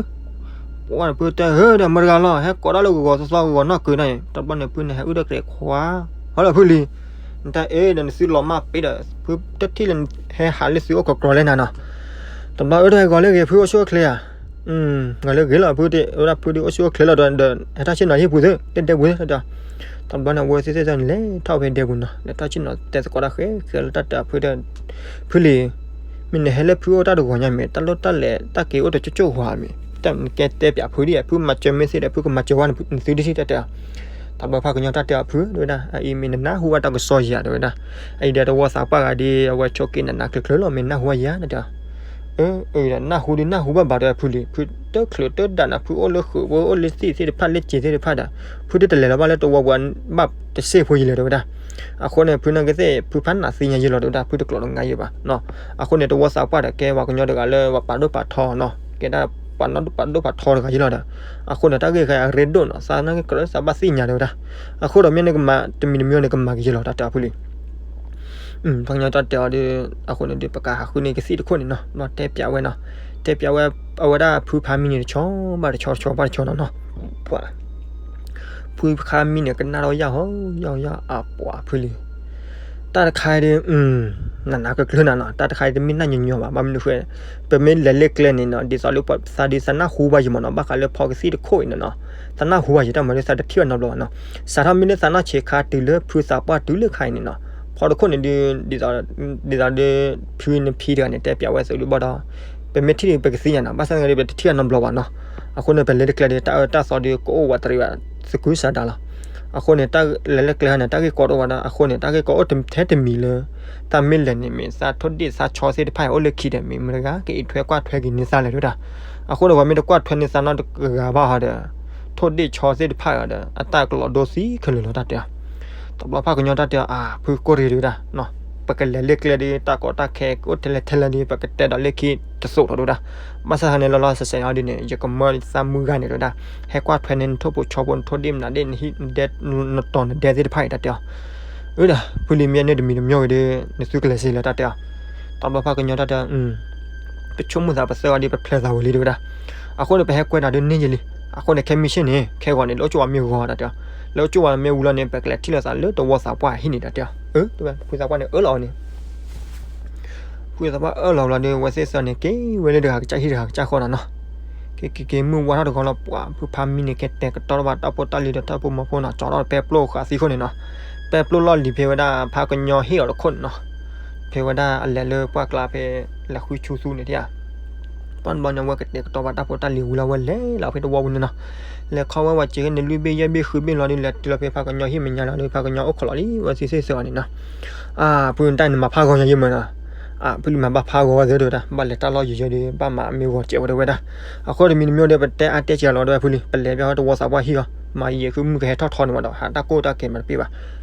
ပှၤဖုတဲဧၢဒီး မတၤတဂၤလီၤ ဟဲကိးဒၣ်လၢဂီၤဂီၤသီသီဂီၤဂီၤနီၢ်ကုၤန့ၣ်, တဘျီန့ၣ် ဖုန့ၣ်ဟဲအုၣ်ဒီးကြဲးခွါ, ဟီလီၤဖုလံ, နတၢ်အဲၣ်ဒီးနသုလီၤမၢ်ပ့ၤဒီး ဖုတထံၣ်လၢဟဲဟးလၢသုအိၣ်ကကြီၤလဲၣ်နၤနီၤ. တဘျီအၢဒီးဟဲဂီၤလၢဂ့ၤ ဖုအိၣ်ဆူၣ်အိၣ်ချ့ဧါ. ဂီၤလၢဂ့ၤလီၤ ဖုတဲဝဲဒၣ် ဖုဒုးအိၣ်ဆူၣ်အိၣ်ချ့လီၤဒီး ဟဲထီၣ်ဆ့ၣ်နီၤဟံၣ်ပူၤသု တဲဒဲပူၤသု တဲ. တဘျီန့ၣ် အဝဲသ့ၣ်သ့ၣ်သ့ၣ်န့ၣ် လဲၤထီၣ်ဖဲဒဲပူၤနီၤ, လဲၤထီၣ်ဆ့ၣ်နီၤတဲသကိးတၢ်ဃဲဃဲလၢတၢ်တဲအီၤ ဖုဒီး ဖုလံ, မ့ၢ်နဟဲလၢဖုအိၣ်တၢ်တဂီၤညါမ့ၢ် တၢ်လိၣ်တၢ်လဲၤတၢ်က့ၤအိၣ်တကၠိၣ်ကၠိၣ်ဝါမ့ၢ် တၢ်နကဲတဲပၠးဖုဒ် ဖုမၤစၢၤမ့ၢ်သ့ဒီး ဖုကမၤစၢၤဝဲနသုဒ်ထံၣ် တဲတဲအီၤ. တဘျီဖါကညီတၢ်တဲအီၤ ဖုတဲဝဲဒၣ် အအံၤမ့ၢ်နနၢ်ဟူဘၣ်တၢ်ကစီၣ်ယၤ တဲဝဲဒၣ်, အအံၤဒီးတဝီသးပှၢ်ဂၤဒ် အဝဲဆိးက့နးနးကျၢၤကျၢၤလီၤ မ့ၢ်နၢ်ဟူဘၣ်ယၤ တဲတဲအီၤ. အၢ အအံၤဒီးနၢ်ဟူဒ်နၢ်ဟူဘၣ်ဘၣ် တဲဝဲဖုလံ, ဖုတချုးတဒၣ်နၤ ဖုအိၣ်လၢဃုာ် ဖုအိၣ်လၢသ့ၣ်သ့ၣ်တဖၣ် လၢစ့သ့ၣ်တဖၣ်ဒီး ဖုတတလဲၤလီၤဘၣ်လၢတဝီပူၤ ဘၣ်တစ့ၢ်ဖိယံၤလဲၣ် တဲဝဲဒၣ်. အဃိန့ၣ် ဖုနာ်က့သ့ၣ် ဖုဖးနးသ့ၣ်ညါယံၤလီၤ တဲဝဲဒၣ်, ဖုတကျိးတငါယံၤဘၣ်နီၤ. အဃိန့ၣ် တဝီသးပှၢ်ဒီး ကဲပှၤကညီတဂၤလၢပှၤပာ်ဒိၣ်ပာ်ထီနီၤ, ကဲဒၣ်ပှၤဒိၣ်ပာ်ဒိၣ်ပာ်ထီတဂၤယံၤလီၤဒီး, အဃိန့ၣ် တၢ်ဂ့ၢ်ခဲအံၤအရ့ဒိၣ်နီၤ, သးနာ်က့ကြၢးသးဘၣ်သ့ၣ်ညါ တဲဝဲဒၣ်. အဃိဒီးမ့ၢ်နကမၤတမံၤတမံၤန့ၣ် ကမၤကယံၤလီၤ တၢ်တဲအီၤဖုလံ. ဖါကညီတၢ်တဲအီၤဒီး အဃိန့ၣ်ဒီး ပကဟးဃုန့ၢ်ကသံၣ်တခိၣ်န့ၣ်နီၤ, တဲပၠးဝဲနီၤ, တဲပၠးဝဲ အဝဲဒၣ်ဖုဖါမံန့ၣ် တဆီဘၣ်တဆီ တဆီဘၣ်တဆီနီၤနီၤ. ပှၤ ဖုဖါမံန့ၣ် ကနၣ်ထီၣ်ယၢ်ဟီ ယၢ်ဟီယၢ် အပှၤဖုလံ. တၢ်တခါအံၤဒီး နးနးကျၢၤကျၢၤနၤနီၤ, တၢ်တခါအံၤတမ့ၢ်နၢ်ညီညီဘၣ်, ဘၣ်မနုၤဃိ ပမ့ၢ်လဲၤလၢကျဲန့ၣ်နီၤ ဒ်သိးလၢပှၤသးဒ်သးနၢ်ဟူဘၣ်ယံၤမးနီၤ, ဘၣ်ဃးလၢဖီကသံၣ်တခိၣ်အံၤန့ၣ်နီၤ, သးနၢ်ဟူဘၣ်ယံၤ တၢ်မၤလၢသးတထံၣ်ဘၣ်နီတဘျီဘၣ်နီၤ. စးထီၣ်မ့ၢ်လၢသးနီၢ်ဆံးခါတုၤလၢဖုသးပှၢ်တုၤလၢခါအံၤန့ၣ်နီၤ, ဖီတခိၣ်န့ၣ်ဒီး ဒ်သိး ဒ်သိးဒီး ဖုန့ၣ်ဖံတဂၤန့ၣ် တဲပၠးဝဲသုးဒုးဘၣ်ဒီး ပမ့ၢ်ထံၣ်ဒီး ပကသ့ၣ်ညါနီၤ, ဘၣ်ဆၣ်သနာ်က့ဒီး ပတထံၣ်အီၤနီတဘျီဘၣ်နီၤ. အဃိန့ၣ် ပလဲၤလၢကျဲဒီး တၢ်အၢတၢ်သီဒီး ကအိၣ်ဝးတရံးဘၣ်သကုၤဆးဒးလီၤ. အဃိန့ၣ် တၢ်လဲၤလၢကျဲဟါန့ၣ် တၢ်ဂ့ၢ်ကီတအိၣ်ဘၣ်ဒီး အဃိန့ၣ် တၢ်ဂ့ၢ်ကီအိၣ်ထဲတမံၤလၢ သးမ့ၢ်လဲၤန့ၣ် မ့ၢ်သးထိၣ်ဒ့ၣ်သးဆီသ့ၣ်တဖၣ်အံၤ အိၣ်လၢခံဒီး မ့ၢ်မတၤတဂၤ ကအံးထွဲကွၢ်ထွဲက့ၤန့ၢ်သးလဲၣ် တဲဝဲဒၣ်. အဃိဒီး ပှၤမ့ၢ်တကွၢ်ထွဲန့ၢ်သးနီတဂၤဘၣ်ဟီဒီး ထိၣ်ဒ့ၣ်ဆီသ့ၣ်တဖၣ်အံၤဒီး အတၢ်ကလီၤဒိသံခဲလၢာ်လီၤ တၢ်တဲအီၤ. တဘျီဖါကညီတၢ်တဲအီၤ အၢ ဖုကိၢ်ရ့ၣ် တဲဝဲဒၣ်, ပကလဲၤလၢကျဲဒီး တၢ်ကီတၢ်ခဲအိၣ်ထဲလဲၣ်ထဲလဲၣ်ဒီး ပကတဲဒီးလၢခံတစိၢ်ထီၣ် တဲဝဲဒၣ်. ဘၣ်ဆၣ်သနာ်က့ လီၤလီၤဆဲးဆဲးအံၤဒ်န့ၣ် ယကမၢသးမုၢ်ဂၤန့ၣ် တဲဝဲဒၣ်, ဟဲကွၢ်ထွဲန့ၢ်နထိၣ်ဖိဆီဖိ နထိၣ်ဒ့ၣ်မနၤဒ့ၣ် နဟံၣ်ဒဲ နတီၤနဒဲသ့ၣ်တဖၣ်အံၤ တၢ်တဲအီၤ. အၢ ဒီး ဖုလံ မ့ၢ်န့ၢ်တမံၤတမံၤဝံၤဒီး နသုကလဲၤစ့လၢ တၢ်တဲအီၤ. တဘျီဖါကညီတၢ်တဲအီၤ ပဆိကမိၣ်သးပသၢဂၤဒီး ပဖျဲးသးဝံၤလံ တဲဝဲဒၣ်. အဃိန့ၣ် ပဟဲကွဲတၢ်ဒုးန့ၢ်ယံၤလံ. အဃိန့ၣ် ခဲမုၢ်ဆ့ၣ်န့ၣ် ခဲဂီၤန့ၣ် လၢအိၣ်ကၠိဝဲမ့ၢ်ဂီၤ တၢ်တဲအီၤ, လၢအိၣ်ကၠိဝဲမ့ၢ်ဝံၤလီၤန့ၣ် ပကလဲၤထံၣ်လိာ်သးလၢတဝီသးပှၢ်ဟံၣ်န့ၣ် တၢ်တဲအီၤ. အၢ ဖုသးပှၢ်န့ၣ် အၢၣ်လီၤအီၤန့ၣ် ဖုသးပှၢ်အၢၣ်လီၤလီၤဒီး အဝဲသ့ၣ်သၢဂၤန့ၣ် က့ၤဝဲလၢတဂၤကစၢ်ဟံၣ်တဂၤကစၢ်ဃီနီၤနီၤ. က့ၤက့ၤက့ၤ မုၢ်ဝါထီၣ်တဂီၤလီၤ ပှၤဖုဖါမံန့ၣ် ကဲတဲာ်ကတီၤဘၣ်တၢ်ဖိတၢ်လံၤဒီး တၢ်ပိာ်မီၤဖိနီၤ, ကၠီထီၣ်ဒီးပဲပျိၢ်ဃာ်သံအဃိန့ၣ်နီၤ. ပဲပျိၢ်လီၢ်လံၤဖဲဝဲဒၣ် ဖါကညီဟ့ၣ်အီၤတခိၣ်န့ၣ်နီၤ. ဖဲဝဲဒၣ်အလဲၤလၢပှၢ်ကျါဖဲ လဲၤဃုဆူသူန့ၣ် တယၤ ပှၢ်တဘျီန့ၣ် အဝဲကတဲာ်ကတီၤဘၣ်တၢ်ဖိတၢ်လံၤဝံၤလီၤ အဝဲလဲၤလီၤဖဲတဝီပူၤန့ၣ်နီၤ. လဲၤခီဝဲဝဲစ့ၢ်ကီးန့ၣ် လွံၢ်ဘ့ၣ်ယဲၢ်ဘ့ၣ်ဃုဘ့ၣ်လီၤဒီး လဲၤတုၤလီၤဖဲဖါကညီဟံၣ်မဲာ်ညါလီၤဒီး ဖါကညီအိၣ်ခိးလီၤလံ အဝဲသ့ၣ်သၢဂၤန့ၣ်နီၤ. အၢ ဖုတၢ်န့ၣ်မၤဖးဂီၤညါယဲၢ်မးနီၤ. အၢ ဖုလံမၤဘၣ်ဖးဂီၤဝဲသ့ၣ်တဲဝဲဒၣ်, ဘၣ်လဲၤတၢ်လီၢ်ယံာ်ယဲၢ်ဒီး ဘၣ်မၤမ့ၢ်ဂီၤစဲးဝဲတဲဝဲဒၣ်. အဃိတမံၤတမံၤဒီး ပတဲအါတဲစှၤလီၤဒီး ဖုလံ ပလဲၤဘၣ်ဟီတဝီသးပှၢ်ဟံၣ်လီၤ. မၤယံာ်ဃုမုၢ်ကဟဲထီၣ်ထီန့ၣ်မးဒီး ဟးတၢ်ကိၢ်တၢ်ဂီၤမၤတပ့ၢ်ဘၣ်.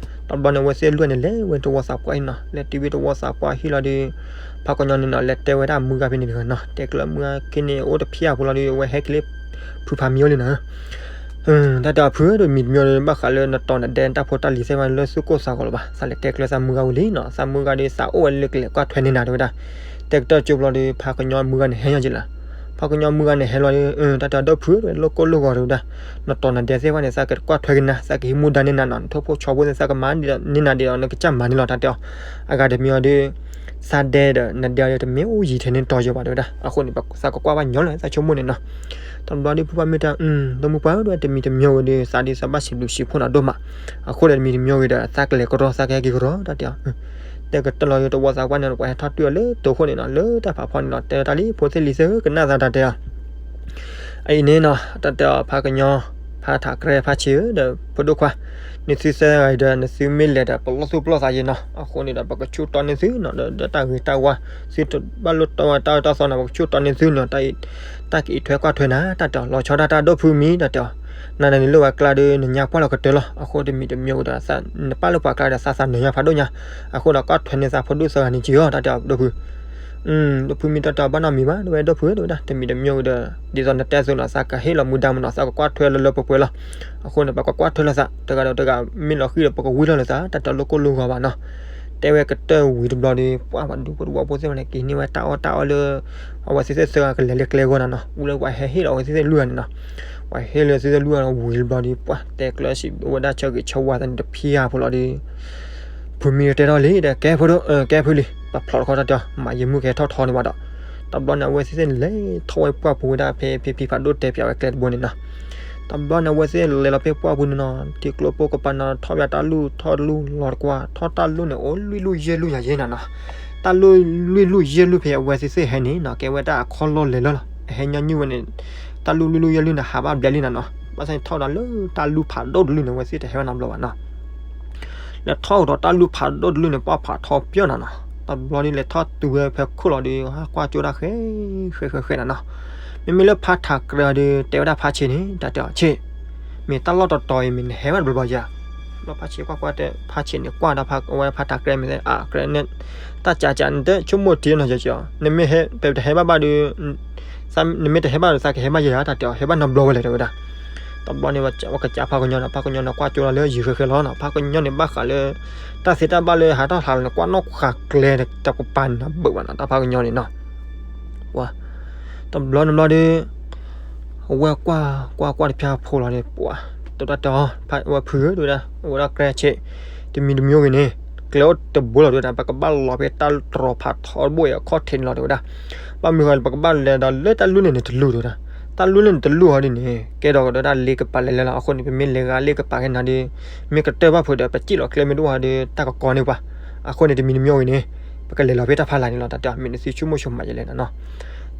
တဘျီန့ၣ် အဝဲသ့ၣ်လွဲၢ်န့ၣ် လဲၤဝဲတဝီသးပှၢ်ဟံၣ်နီၤ. လဲၤတုၤဝဲတဝီသးပှၢ်ဟံၣ်လီၤဒီး ဖါကညီန့ၣ်နီၤ လဲၤတဲဝဲဒၣ်မုၢ်ဂၤဖဲန့ၣ်တဂၤနီၤ. တဲကျၢၤမုၢ်ဂၤခ့န့ၣ် အိၣ်တဖျၢၣ်အပူၤလီၤဒီး အဝဲဟဲက့ၤလၢ ဖုဖါမံအိၣ်လံနီၤ. တၢ်တဲအီၤ ဖုဧၢ တမံၤတမံၤဒီး ဘၣ်ဃးလၢနတီၤနဒဲတၢ်ဖိတၢ်လံၤသ့ၣ်တဖၣ်လၢသုကိၢ်သးဂီၤလၢၤဘၣ်. သးလဲၤတဲကျၢၤသးမုၢ်ဂၤဝံၤလံနီၤ. သးမုၢ်ဂၤဒီး သးအိၣ်ဝဲလၢကျဲကွၢ်ထွဲန့ၢ်နၤတဲဝဲဒၣ်. တဲကတၢၢ်ကၠိဘျီဒီး ဖါကညီမုၢ်ဂၤန့ၣ်ဟဲညီက့ၤလီၤ. ဖါကညီမုၢ်ဂၤန့ၣ်ဟဲလီၤဒီး တၢ်တဲအီၤ ဒီပုၢ်ဧၢ လိၣ်ကိၢ်လိၣ်ဂီၤတဲဝဲဒၣ်. နတီၤနဒဲသ့ၣ်တဖၣ်န့ၣ် သးကကွၢ်ထွဲက့ၤနၤ, သးကဟံးမူဒါန့ၢ်နၤနီၤ. နထိၣ်ဖိဆီဖိသ့ၣ် သးကမၤန့ၢ်နၤဒ်ဒီး နကစၢ်မၤန့ၢ်လီၤ တၢ်တဲအီၤ. အဂၤတမံၤအီၤဒီး သးဒဲဒီးနဒဲအီၤဒီး တမ့ၢ်အိၣ်ယံၤထဲန့ၣ်တီၤယဲၢ်ဘၣ်တဲဝဲဒၣ်. အဃိန့ၣ် သးကကွၢ်ဘၣ်ညီလီၤ သးဆိကမိၣ်န့ၣ်နီၤ. တဘျီဒီး ဖုဖါမံတၢ် ဒီမုၢ်ပှၢ်ဧၢ တမံၤတမံၤဝံၤဒီး သးဒ်သးဘၣ်စံးဘျုးစံးဖှိၣ်နၤဒိၣ်မး. အဃိဒီးတမံၤတမံၤဝံၤဒီး သးကလဲၤကရီ သးကဟဲက့ၤကရီ တၢ်တဲအီၤ. တဲကတၢၢ်လီၤဒီး တဝီသးပှၢ်န့ၣ် ပှၤဟဲထီၣ်တွံၢ်အီၤလၢတိၤခိၣ်န့ၣ်နီၤ, လၢတၢ်ဖးဖီန့ၣ်လီၤ. တဲတၢ်လံ ဖိသ့ၣ်လံၤသ့ၣ်ဧၢ ကနၣ်သးတၢ်တဲအီၤ. အအံၤန့ၣ်နီၤ တၢ်တဲအီၤ ဖါကညီ ဖါထးကြဲ ဖါဆံးဧၢ ဒီးဖိဒိၣ်ခွါ, နသုသၢဂၤအံၤဒီး နသုမ့ၢ်လဲၤဒီး ပလီၢ်သူၣ်ပလီၢ်သးယဲၢ်နီၤ. အဃိန့ၣ်ဒီး ပကဆူၣ်တီန့ၢ်သုနီၤ, ဒီးတၢ်ဂ့ၤတၢ်ဝါ သုတဘၣ်လိၣ်တီဝဲတၢ်အၢတၢ်သီနီၤ, ပကဆူၣ်တီန့ၢ်သုနီၤ. တၢ်အံၤ တၢ်ကအံးထွဲကွၢ်ထွဲနၤ တၢ်တဲအီၤ, လီၤဆီဒၣ်တၢ် ဒီပုၢ်မံ တၢ်တဲအီၤ. နၤန့ၣ်နလိၣ်ဝဲကျါဒီး နညါပှၢ်လီၤကတၢၢ်လီၤ. အဃိတမံၤတမံၤဝံၤဒီး နပာ်လၢပှၤကျါဒီး သးသးနၢၤညါဖးဒိၣ်ညါ. အဃိဒီး ကွၢ်ထွဲန့ၢ်သးဖိဒိၣ်သၢဂၤန့ၣ်က့ၤအီၤ တၢ်တဲအီၤ ဒီပုၢ် ဒီးဖုမံတၢ်တဲဘၣ်နီတမံၤဘၣ် တဲဝဲဒီပုၢ်ဝဲၢ်ဒီးဝဲဒၣ် တမံၤတမံၤဒီး ဒ်သိးနတဲအသိးနီၤ သးကဟ့ၣ်လီၤမူဒါမနီၤ သးကကွၢ်ထွဲလၢလၢပှဲၤပှဲၤလီၤ. အဃိန့ၣ် ပကကွၢ်ထွဲလီၤသး တဂၤဒီးတဂၤ မ့ၢ်လီၤဃံၤဒီး ပကဝံၤထီၣ်လၢသး တၢ်တလိၣ်ကိၢ်လိၢ်ဂီၤဘၣ်နီၤ. တဲဝဲကတၢၢ်ဝံၤတဘျီဒီး ပှၢ်ပှၤဒူဖိတဝီဖိသ့ၣ်မးန့ၣ် ကဟံးန့ၢ်ဝဲတၢ်အီၣ်တၢ်အီလၢ အဝဲသ့ၣ်သ့ၣ်သၢဂၤကလဲၤလၢကျဲအဂီၢ်နီၤနီၤ အူလၢပှၤဟဲဟ့ၣ်လီၤအဝဲသ့ၣ်သ့ၣ်လွံၢ်ဂၤန့ၣ်နီၤ. ပှၤဟ့ၣ်လၢသ့ၣ်သ့ၣ်လွံၢ်ဂၤနီၤ ဝံၤတဘျီဒီး ပှၢ်တဲကျၢၤစံးဝဲဒၣ်ဆၢဂ့ၤဆၢဝါသးန့ၣ်တဖံးအါဖိလီၤဒီး ဖုမံတဲထီၣ်လံဒီး ကဲဖိဒိၣ် ကဲဖုလံ ပဖျိးတခီတၢ်တဲအီၤ မးယမုၢ်ကဟဲထီၣ်ထီန့ၣ်ဘၣ်ဒီး တဘျီန့ၣ် အဝဲသ့ၣ်သ့ၣ်လဲၤထီၣ်ဝဲပှၢ်ပူၤဝဲဒၣ်ဖဲ ဖဲဖံဖးဒိၣ်တဲပၠးဝဲကျဲတဘိန့ၣ်နီၤ. တဘျီန့ၣ် အဝဲသ့ၣ်လဲၤလီၤဖဲပှၢ်ပူၤန့ၣ်နီၤ ထံကျိဖိကပၤနီၤ ထီၣ်ပၠးတၢ်လူၢ်ထီၣ်လူၢ်လီၤတကွၢ် ထီၣ်တၢ်လူၢ်န့ၣ် အိၣ်လွံၢ်လူၢ်ယဲၢ်လူၢ်ယၤယဲၢ်နီၤနီၤ. တၢ်လူၢ်လွံၢ်လူၢ်ယဲၢ်လူၢ်ဖဲအဝဲသ့ၣ်သ့ၣ်ဟဲန့ၣ်နီၤ ကဲဝဲတၢ်အခီၣ်လီၢ်လဲၤလၢလီၤ အဟဲညီနုၢ်ဝဲန့ၣ် တၢ်လူၢ်လွံၢ်လူၢ်ယဲၢ်လူၢ်န့ၣ် ဟးဘၣ်ဘျဲလံနီၤနီၤ. ဘၣ်ဆၣ်န့ၣ်ထီၣ်ဒီးလၢတၢ်လူၢ်ဖးဒိၣ်တလူၢ်န့ၣ် အဝဲသ့ၣ်တဟဲဘၣ်နီတဘျီဘၣ်နီၤ. လဲၤထီၣ်ကဒီးတၢ်လူၢ်ဖးဒိၣ်တလူၢ်န့ၣ် ပှၢ်ဖးထီပၠီၣ်နီၤနီၤ. တဘျီန့ၣ်လဲၤထီၣ်တုၤဝဲဖဲခိၣ်လီၤဒီး ဟးကွၢ်ကၠိဒၣ်ဃဲ ဃဲဃဲဃဲနီၤနီၤ. မ့မ့ၢ်လၢဖးထးကြဲဒီး တဲဝဲဒၣ်ဖးဆံးန့ၣ် တၢ်တဲအီၤဆံး မ့ၢ်တၢ်လီၢ်တတီၤအံၤ မ့ၢ်နဟဲဘၣ်တဘျီဘျီယၤ ဘျီဖးဆံးကွၢ်ကွၢ်တဲ ဖးဆံးန့ၣ် ကွၢ်ဒီးဖးဝဲဖးထးကြဲမ့ၢ်သ့ၣ် အကြဲန့ၣ် တၢ်ကးကး နတဆိကမိၣ်ထံနီၤ ကီ နမ့ၢ်တဟဲဘၣ်ဘၣ်ဒီး နမ့ၢ်တဟဲဘၣ်ဒီး သးကဟဲဘၣ်ယဲယၤ တၢ်တဲအီၤ ဟဲဘၣ်နီတဘျီဝဲလဲၣ် တဲဝဲဒၣ်. တဘျီန့ၣ် ဝဲကစးဖးကညီနီၤ ဖးကညီန့ၣ် ကွၢ်ကၠိလီၤလၢယံၤဃဲဃဲလီၤနီၤ ဖးကညီန့ၣ် ဘၣ်ဃးလၢ တၢ်သ့တၢ်ဘၣ်လၢဟးထီၣ်ဟးလီၤန့ၣ် ကွၢ်နီၣ်ဃာ်ကျဲတကပၤန့ၣ် ဘၣ်ဘၣ်နီၤ တၢ်ဖးကညီန့ၣ်နီၤ တဘျီန့ၣ်ဘျီဒီး အဝဲကွၢ်ကွၢ်ကွၢ်တဖၠၣ်ဖိလီၤန့ၣ် ပှၤ တတၢ်တဲအီၤ ဝဲဖုဧၢ တဲဝဲဒၣ် အိၣ်ဝဲဒၣ်ကြဲဆံး တမံၤတမံၤဂ့ၤန့ၣ် ကျဲအိၣ်တဘိလီၤ တဲဝဲဒၣ် ပကဘၣ်လီၤဖဲတၢ်တြီၤဖးထီတဘိအံၤအခီၣ်ထံးန့ၣ်လီၤ တဲဝဲဒၣ်. ဘၣ်မနုၤဃိ ပကဘၣ်လဲၤဒီးလၢတၢ်လူၢ်န့ၣ်န့ၣ်တလူၢ် တဲဝဲဒၣ်. တၢ်လူၢ်န့ၣ်တလူၢ်ဟီဒ်န့ၣ် ကဲဒီးကဒီးဒၣ်လ့ကပၤလဲၤလဲၤလီၤ အဃိန့ၣ် ပမ့ၢ်လဲၤဂၤလ့ကပၤခဲနၤဒီး မ့ၢ်ကတၢၢ်ဘၣ်ဖုးဒီး ပစံၣ်လီၤကျဲမ့ၢ်တအိၣ်ဟီဒီး တၢ်ကကီန့ၢ်ပှၤ အဃိန့ၣ် တမံၤတမံၤဂ့ၤန့ၣ် ပကလဲၤလီၤဖဲတၢ်ဖးလၢ်န့ၣ်လီၤ တၢ်တဲအီၤ မ့ၢ်နသုဆိကမိၣ်ဆိမးယလဲၣ်နီၤနီၤ.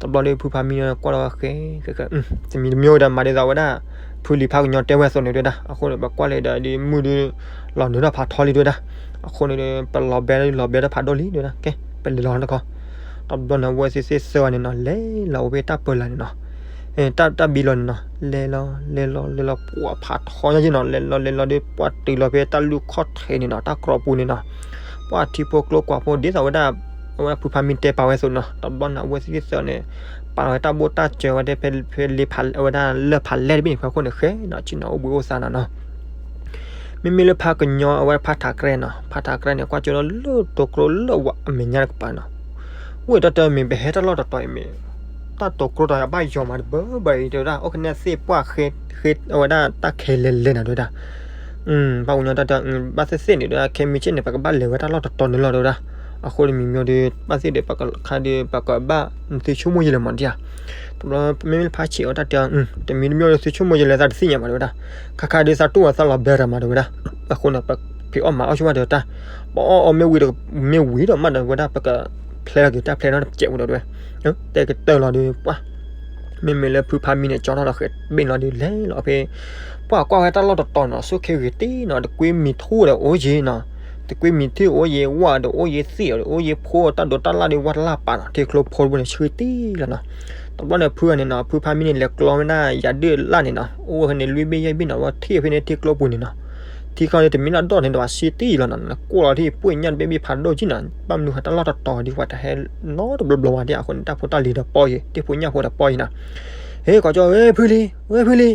တဘျီဒီးဖုဖးမံန့ၣ်ကွၢ်လီၤဃဲ ဃဲဃဲ တမံၤတမံၤဂ့ၤဒီး မၤဒ်သိးဝဲဒၣ် ဖုလံၤဖးကညီတဲဝဲအသိးန့ၣ် တဲဝဲဒၣ်. အဃိန့ၣ် ပကွၢ်လၢဒီးဒ်မုၢ်ဒီး လီၤနုာ်ထီၣ်ဖးထီလံ တဲဝဲဒၣ်. အဃိန့ၣ်ဒီး ပလီၤဘဲလီၤဘဲထီၣ်ဖးဒိၣ်လံ တဲဝဲဒၣ်. ကဲ ပလဲၤလီၤတခီ တဘျီန့ၣ် အဝဲသ့ၣ်သ့ၣ်သၢဂၤန့ၣ်နီၤ လဲၤလီၤအိၣ်ဖဲတၢ်ပၢလၢ်န့ၣ်နီၤ တၢ်တၢ်ဘံလီၤန့ၣ်နီၤ လဲၤလီၤလဲၤလီၤလဲၤလီၤ ပှၤဖးထီညါယ့ၢ်နီၤ လဲၤလီၤလဲၤလီၤဒီး ပှၤတုၤလီၤဖဲတၢ်လူၢ်ခီၣ်ထံးန့ၣ်နီၤ တၢ်ကြီပူၤန့ၣ်နီၤ ပှၤထံဖိကျိကွာ်ဖိ ဒ်သိးဝဲဒၣ် အဝဲဒၣ်ဖုဖးမံတဲပာ်ဝဲအသိးနီၤ တဘျီန့ၣ် အဝဲသ့ၣ်သ့ၣ်သၢဂၤန့ၣ် ပာ်လီၤဝဲတၢ်ဘိၣ်တၢ်စၢၤဝဲဒၣ်ဖဲ ဖဲလ့ဖး အဝဲဒၣ်လၢၢ်ဖးလဲၢ်တဘ့ၣ်န့ၣ် ဖဲခိၣ်န့ၣ်ဃဲနီၤ ဆ့ၣ်နီၤအိၣ်ဘှံးအိၣ်သါနီၤနီၤ မ့မ့ၢ်လၢဖးကညီအဝဲဖးထးကြဲနီၤ ဖးထးကြဲန့ၣ် ကွၢ်ကၠိလီၤလၢတိၤကျိလၢဝးအမဲာ်ညါတကပၤနီၤ ဝဲတၢ်တမ့ၢ်ပဟဲတၢ်လီၢ်တတီၤအံၤမ့ၢ် တၢ်တိၤကျိတၢ်အဘၣ်ယီၤမးတဘၢဘၢအံၤ တဲဝဲဒၣ် အိၣ်ကနဲသ့ၣ်ပှၢ်ဃ့ ဃ့အဝဲဒၣ်တၢ်ခဲလဲၤလဲၤနၤ တဲဝဲဒၣ် ဖးကညီတၢ်တဲ ဘၣ်သ့ၣ်သ့ၣ်န့ၣ် တဲဝဲဒၣ် ခဲမုၢ်ဆ့ၣ်န့ၣ် ပကဘၣ်လဲၤဝဲတၢ်လီၢ်တတီၤန့ၣ်လီၤ တဲဝဲဒၣ်. အဃိန့ၣ်မံၤမံၤဒီး ဘၣ်သ့ၣ်ဒီး ပကခါဒီး ပကဘၣ်နသုဆိကမိၣ်ယလဲၣ်မးဒ်ဧါ တဘျီမ့မ့ၢ်လၢဖးဆံးအီၤတၢ်တဲ တမံၤတမံၤဒီးသုဆိကမိၣ်ယလဲၣ် သးတသ့ၣ်ညါမး တဲဝဲဒၣ်. ခါခါဒီးသးတူၢ်ဝဲသးလီၤဘဲတၢ်မး တဲဝဲဒၣ်. အဃိန့ၣ် ပဖံးအီၣ်မၤအီၣ်ဆိဘၣ်ဒီးတၢ် ပအီၣ်အီၣ်မ့ၢ်ဝံၤဒီး မ့ၢ်ဝံၤဒီးမးဒီး ဝဲဒၣ် ပကဖျဲလီၤက့ၤတၢ်ဖျဲထီၣ်တစဲးပူၤဒီး တဲကတၢၢ်လီၤဒီး ပှၤ မ့မ့ၢ်လၢဖုဖးမံန့ၣ် ကၠီထီၣ်ဒီးဃဲၤဘ့ၣ်လီၤဒီး လဲၤလီၤဖဲ ပှၤကွၢ်ဝဲတၢ်လီၢ်တတီၤနီၤ ဆိၣ်ခ့ဂ့ၤတ့ၢ်နီၤ တကွ့မံၤထူၣ်ဒီးအိၣ်ယံၤနီၤ တကွ့မံၤထူၣ်အိၣ်ယံၤ ဝၣ်ဒီးအိၣ်ယံၤ သ့ၣ်ဒီးအိၣ်ယံၤ ဖိတၢ်ဒိးတၢ်လၣ်ဒီး ဝၣ်တလၣ်ပာ်နီၤ ထံကျိဖိတဘိန့ၣ် ဆှံတ့ၢ်လီၤနီၤ. တဘျီန့ၣ် ဖုဂၤန့ၣ်နီၤ ဖုဖးမံန့ၣ် လဲၤကျီဝဲဒၣ်ယၤဒၢၣ်လၣ်န့ၣ်နီၤ အိၣ်ဝဲန့ၣ် လွံၢ်ဘ့ၣ်ယဲၢ်ဘ့ၣ်နီၤ ဝဲထံၣ်ဖဲန့ၣ်ထံကျိပူၤန့ၣ်နီၤ ထံကျိန့ၣ် တမ့ၢ်လၢဒိၣ်န့ၣ်ဒီး ဆှံတ့ၢ်လီၤနီၤ ကိၢ်လီၤထံၣ် ပှ့ၤညၣ်တဘ့ၣ်ဘ့ၣ်ဖးဒိၣ်ကံနီၤ ဘၣ်မနုၤဃိတၢ်လီၢ်တတီၤဒ်ဝဲတဟဲနီတဘျီဘျီဝဲဒၣ် အဃိန့ၣ် တၢ်ဖိတၢ်လံၤဒီးပီၢ်ယံၤ တ့ၢ်ဖိညၣ်ဖိဒီးပီၢ်ယံၤနီၤ ဟ့ၣ် ကီကၠီ ဝဲဖုလံ ဝဲဖုလံ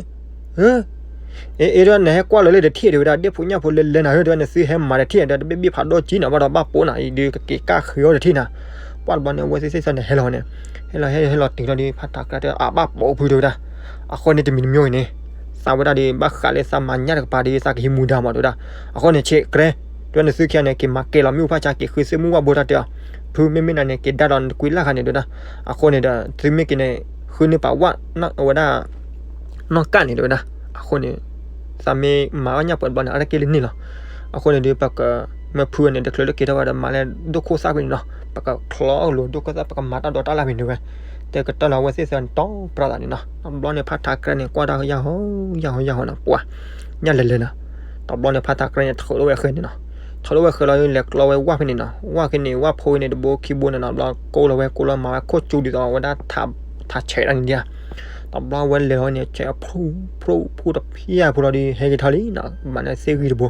အ့ အ့ ဒ်နဟဲကွၢ်လီၤလၢတထံၣ် တဲဝဲဒၣ် ဒ့ၣ်ဖိညၣ်ဖိလဲၤလဲၤနၤ တဲဝဲ နသုဟဲမၤတထံၣ် ဒီးတဘ့ၣ်ဘ့ၣ်ဖးဒိၣ်ကံနီၤ ဘၣ်ဒီးဘၣ်ပိာ်နၤအံၤ ဒုးကက့ၤကၣ်ဃ့အီၣ်တထံၣ်နၤ ပှၢ်တဘျီန့ၣ် အဝဲသ့ၣ်သ့ၣ်သၢန့ၣ် ဟဲလီၤန့ၣ် ဟဲလီၤဟဲလီၤတုၤလီၤဒီး ဖးထးကြဲတဲ အဘၣ်ပိာ်ဖု တဲဝဲဒၣ် အဃိန့ၣ် တမံၤတမံၤဂ့ၤန့ၣ် သးဝဲဒၣ်ဒီး ဘၣ်ဃးလၢသးမၤညၣ်တကပၤဒီး သးကဟံးမူဒါမး တဲဝဲဒၣ် အဃိန့ၣ် ဆဲးကြဲ တဲဝဲ နသုခံဂၤန့ၣ် က့ၤမၤကဲလီၤမ့ၣ်အူဖးဆါ က့ၤဃုသ့ၣ်မူဝၣ်ဘိတၢ်တဲအီၤ ဖုမ့မ့ၢ်နၤန့ၣ် က့ၤဒါဒီးနတကွံလၢ်ခါန့ၣ် တဲဝဲဒၣ် အဃိန့ၣ်ဒီး သုမ့ၢ်က့ၤန့ၣ် ဃုန့ၢ်ပာ်ဝၣ် အဝဲဒၣ် နီၢ်ကၣ်န့ၣ် တဲဝဲဒၣ် အဃိန့ၣ် သးမ့ၢ်မၤအီၣ်ညၣ်ပှဲၤတဘျီန့ၣ် အါတက့ၢ်လၢန့ၣ်လီၤ အဃိန့ၣ်ဒီး ပက မ့ၢ်ဖုန့ၣ် တချုးလၢက့ၤထီၣ်ဝဲဒီး မၤလၢဒိၣ်ခိၣ်သၣ်ဖဲန့ၣ်နီၤ ပကချီအီၣ်လိၤဒိၣ်ခိၣ်သၣ် ပကမၤတၢ်ဒိးတၢ်လၣ်ဖဲန့ၣ်ဝဲ တဲကတၢၢ်လီၤ အဝဲသ့ၣ်သၢန့ၣ် တီပြၢသးန့ၣ်နီၤ တဘျီန့ၣ် ဖးထးကြဲန့ၣ် ကွၢ်တၢ်ယၢ်ဟီ ယၢ်ဟီ ယၢ်ဟီနီၤ ပှၤ ညၣ်လဲၤလဲၤနီၤ တဘျီန့ၣ် ဖးထးကြဲန့ၣ် ထုးထီၣ်ဝဲဃဲန့ၣ်နီၤ ထုးထီၣ်ဝဲဃဲလီၤ လဲၤကျီဝဲဝၣ်ဖဲန့ၣ်နီၤ ဝၣ်ဖဲန့ၣ် ဝၣ်ဖိန့ၣ် တဘိခံဘိန့ၣ်နီၤ ဘျီကိၢ်လီၤဝဲ ကိၢ်လီၤမၤဝဲခိၣ်ကၠူဒ်သိးဝဲဒၣ် ထးဆဲးတၢ်န့ၣ်ဒၣ် တဘျီဝဲလဲၤလီၤန့ၣ် ဆဲးအဖျိ ဖျိ ဖျိတဖျၢၣ်ဖိလီၤဒီး ဟဲက့ၤထီၣ်လံနီၤ မၤန့ၢ်သ့ၣ်ဂံၢ်တဘိ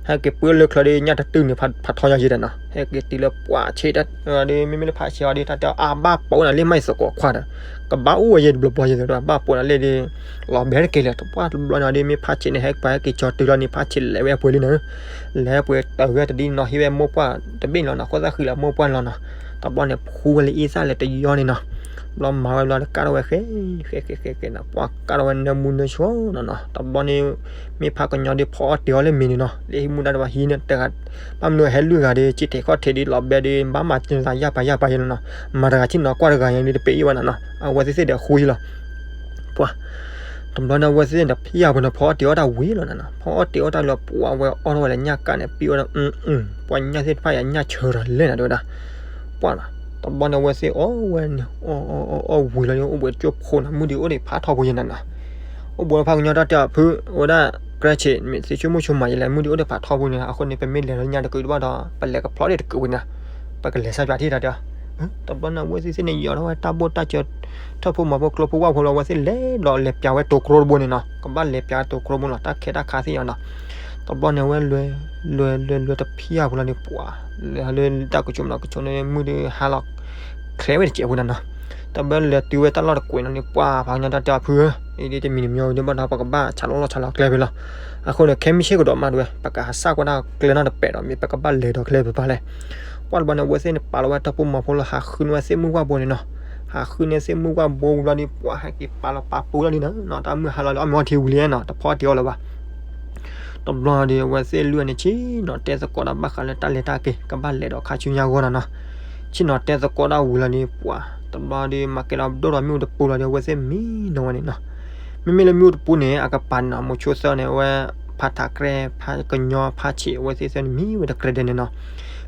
ဟဲက့ၤပှၢ်လၢချၢဒီး ညၣ်တတုၢ်န့ၣ် ဖးထီညါယဲဒီးနီၤ, ဟဲက့ၤတုၤလၢပှၢ်ဆံးတၢ်ဒီး မ့မ့ၢ်လၢဖးဆံးအီၤဒီး တၢ်တဲအီၤ အါဘၣ်ပိာ်နၤလၢမၤအံၤသကိးခွါဒီး ကဘၣ်အိၣ်ဝဲယဲတဘျီဘျီယဲဒီး ဘၣ်ပိာ်နၤလၢဒီး လီၤဘဲတက့ၢ်လၢၤ တပှၢ်တဘျီန့ၣ်ဒီး မ့ၢ်ဖးဆံးန့ၣ် ဟဲက့ၤပှၤဟဲက့ၤကၠီတုၤလီၤန့ၣ် ဖးဆံးလဲၤဝဲအပှ့ၤလံနၤ, လဲၤပှ့ၤတၢ်ဂဲၤတဒ်နီၤ ဟံးဝဲမိၢ်ပှၢ်တဘ့ၣ်န့ၣ်လီၤနီၤ, ဃိသတးဃံလၤမိၢ်ပှၢ်န့ၣ်လီၤနီၤ, တဘျီန့ၣ် ဖှူဝဲလၢအံသၣ်လဲၤတယီန့ၣ်နီၤ, ဘျီမၤဝဲဘျီဒီး ကၢ်ထီၣ်ဝဲဃဲ ဃဲဃဲဃဲဃဲနီၤ, ပှၤကၢ်ထီၣ်ဝဲနၢမူနၢဆှီနီၤနီၤ, တဘျီန့ၣ် မ့ၢ်ဖးကညီဒီး ဖီအီၣ်တ့ၢ်အီၤလၢမ့ၤန့ၣ်နီၤ, လၢဟံးမူဒါတဘၣ်ဟံးန့ၣ်တဂၤ, ဘၣ်မနုၤဟဲလွံၢ်ဂၤဒီး ကၠံထံးခီၣ်ထံးဒီး လီၤဘဲဒီး ဘၣ်မၤကၠိသးယၢ်ပာ်ယၢ်ပာ်ယဲလီၤနီၤ, မၤတဂၤဆ့ၣ်နီၤကွၢ်တဂၤညါဒီး တပ့ၤအံၤဝဲနီၤနီၤ, အဝဲသ့ၣ်သ့ၣ်ဒီးဃူယလီၤ ပှၤ တဘျီန့ၣ် အဝဲသ့ၣ်န့ၣ် ဖံးယၤပှဲၤန့ၣ် ဖီအီၣ်တ့ၢ်အီၣ်တၢ်ဝံၤလီၤနၤနီၤ, ဖီအီၣ်တ့ၢ်အီၣ်တၢ်လီၤ ပှၤဝဲအီၣ်ထီၣ်ဝဲလၢညၣ်ကၣ်န့ၣ် ပံဝဲဒၣ် ပှၤညၣ်သ့ၣ်တဖၣ်အံၤ ညၣ်ဆၢထီၣ်လဲၣ်နၤ တဲဝဲဒၣ်, ပှၤနီၤ, တဘျီန့ၣ် အဝဲသ့ၣ်အီၣ်ဝဲန့ၣ် အီၣ်အီၣ်အီၣ်ဝံၤလီၤဒီး အိၣ်ဘှံးကၠိဖိနီၤ, မုၢ်ဒံးအိၣ်ဒံးဖးထီဘိယဲနၤနီၤ, အိၣ်ဘှံးဖးကညီတၢ်တဲအီၤဖု အဝဲဒၣ် ကြၢးဆံး မ့ၢ်သ့ဆိကမိၣ်ဆိမးယဲလဲၣ် မုၢ်ဒံးအိၣ်ဒံးဖးထီဘိန့ၣ် အဃိန့ၣ် ပမ့ၢ်လဲၤလီၤညါတကုာ်တဘၣ်ဒီး ပလဲၤကဖျီဒံးတကုာ်ဝံၤနၤ, ပကလဲၤစၢ်ပၠးထံၣ်တၢ်တဲအီၤ တဘျီန့ၣ် အဝဲသ့ၣ်သ့ၣ်န့ၣ် ယီၤထီၣ်ဝဲတၢ်ဘိၣ်တၢ်စၢၤ ထၢၣ်ဖိမၤဖိကျိဖိဝၣ်ဖိလီၤ, အဝဲသ့ၣ်လဲၤဒီးလဲၤပၠးဝဲတိၤကျိတဘိန့ၣ်နီၤ, ကဘၣ်လဲၤပၠးတိၤကျိတဘိလီၤ, တၢ်ခဲတၢ်ခါသ့ၣ်အီၤနီၤ, တဘျီန့ၣ် အဝဲလဲၤ လဲၤလဲၤလဲၤတဖံးယၤဖိလီၤန့ၣ် ပှၤ လဲၤလၢတၢ်ကဆိးမနီၤကဆိးန့ၣ် မုၢ်ဒံးဟါလီၤ ချဲးဝဲတစဲးဖိနၤနီၤ, တဘျီလဲၤတုၤဝဲတၢ်လီၢ်တကွဲးနီၤန့ၣ် ပှၤဖးကညီတၢ်တဲအီၤဖုဧၢ, အံၤဒ်တမံၤတမံၤအံၤဒ်ဘၣ်ဒီး ပကဘၣ်ဆးလီၤလီၢ်ဆးလီၤကျဲဖဲလီၤ, အဃိန့ၣ် ခဲမုၢ်ဆ့ၣ်ကဒီးမးတဝဲ ပကဟးစၢ်ကွၢ်တၢ်ကျဲနီတပဲာ်ဒီး မ့ၢ်ပကဘၣ်လဲၤဒီးကျဲဖဲဖဲလဲၣ်, ပှၤတဘျီန့ၣ် အဝဲသ့ၣ်န့ၣ် ပာ်လီၤဝဲတၢ်ပိာ်မၤဖိလီၤ ဟးဃုန့ၢ်ဝဲသ့ၣ်မုၢ်ဝၣ်ဘိန့ၣ်နီၤ, ဟးဃုန့ၢ်သ့ၣ်မုၢ်ဝၣ်ဘိဝံၤလီၤဒီး ပှၤဟဲက့ၤပာ်လီၤပာ်ပိာ်လီၤလံနၤနီၤ, တၢ်မုၢ်ဟါလီၤလံ အီၣ်မ့ၤအီထံဝံၤလံနီၤ, တဖီအီၣ်တ့ၢ်အီၣ်လၢၤဘၣ် တဘျီဒီး အဝဲသ့ၣ်လွံၢ်ဂၤန့ၣ် ဆ့ၣ်နီၤတဲသကိးဒီး ဘၣ်ဃးလၢတၢ်လဲၤတၢ်က့ၤ ကဘၣ်လဲၤဒီးခါဆူညါအဂီၢ်နၤနီၤ, ဆ့ၣ်နီၤတဲသကိးဒၣ်ဝံၤလီၤဒီး ပှၤ တဘျီဒီး မၤကဲဒီးဒိၣ်ဒီးမ့ၣ်အူတပူၤလီၤဒီး အဝဲသ့ၣ်မံနီၤဝဲန့ၣ်နီၤ, မ့မ့ၢ်လၢမ့ၣ်အူတပူၤန့ၣ် အကပၤန့ၣ်နီၤ မိၤဆိသၢန့ၣ် အဝဲ ဖးထးကြဲ ဖးကညီ ဖးဆံး အဝဲသ့ၣ်သၢန့ၣ် မံဝဲတကြဲဒဲးန့ၣ်နီၤ,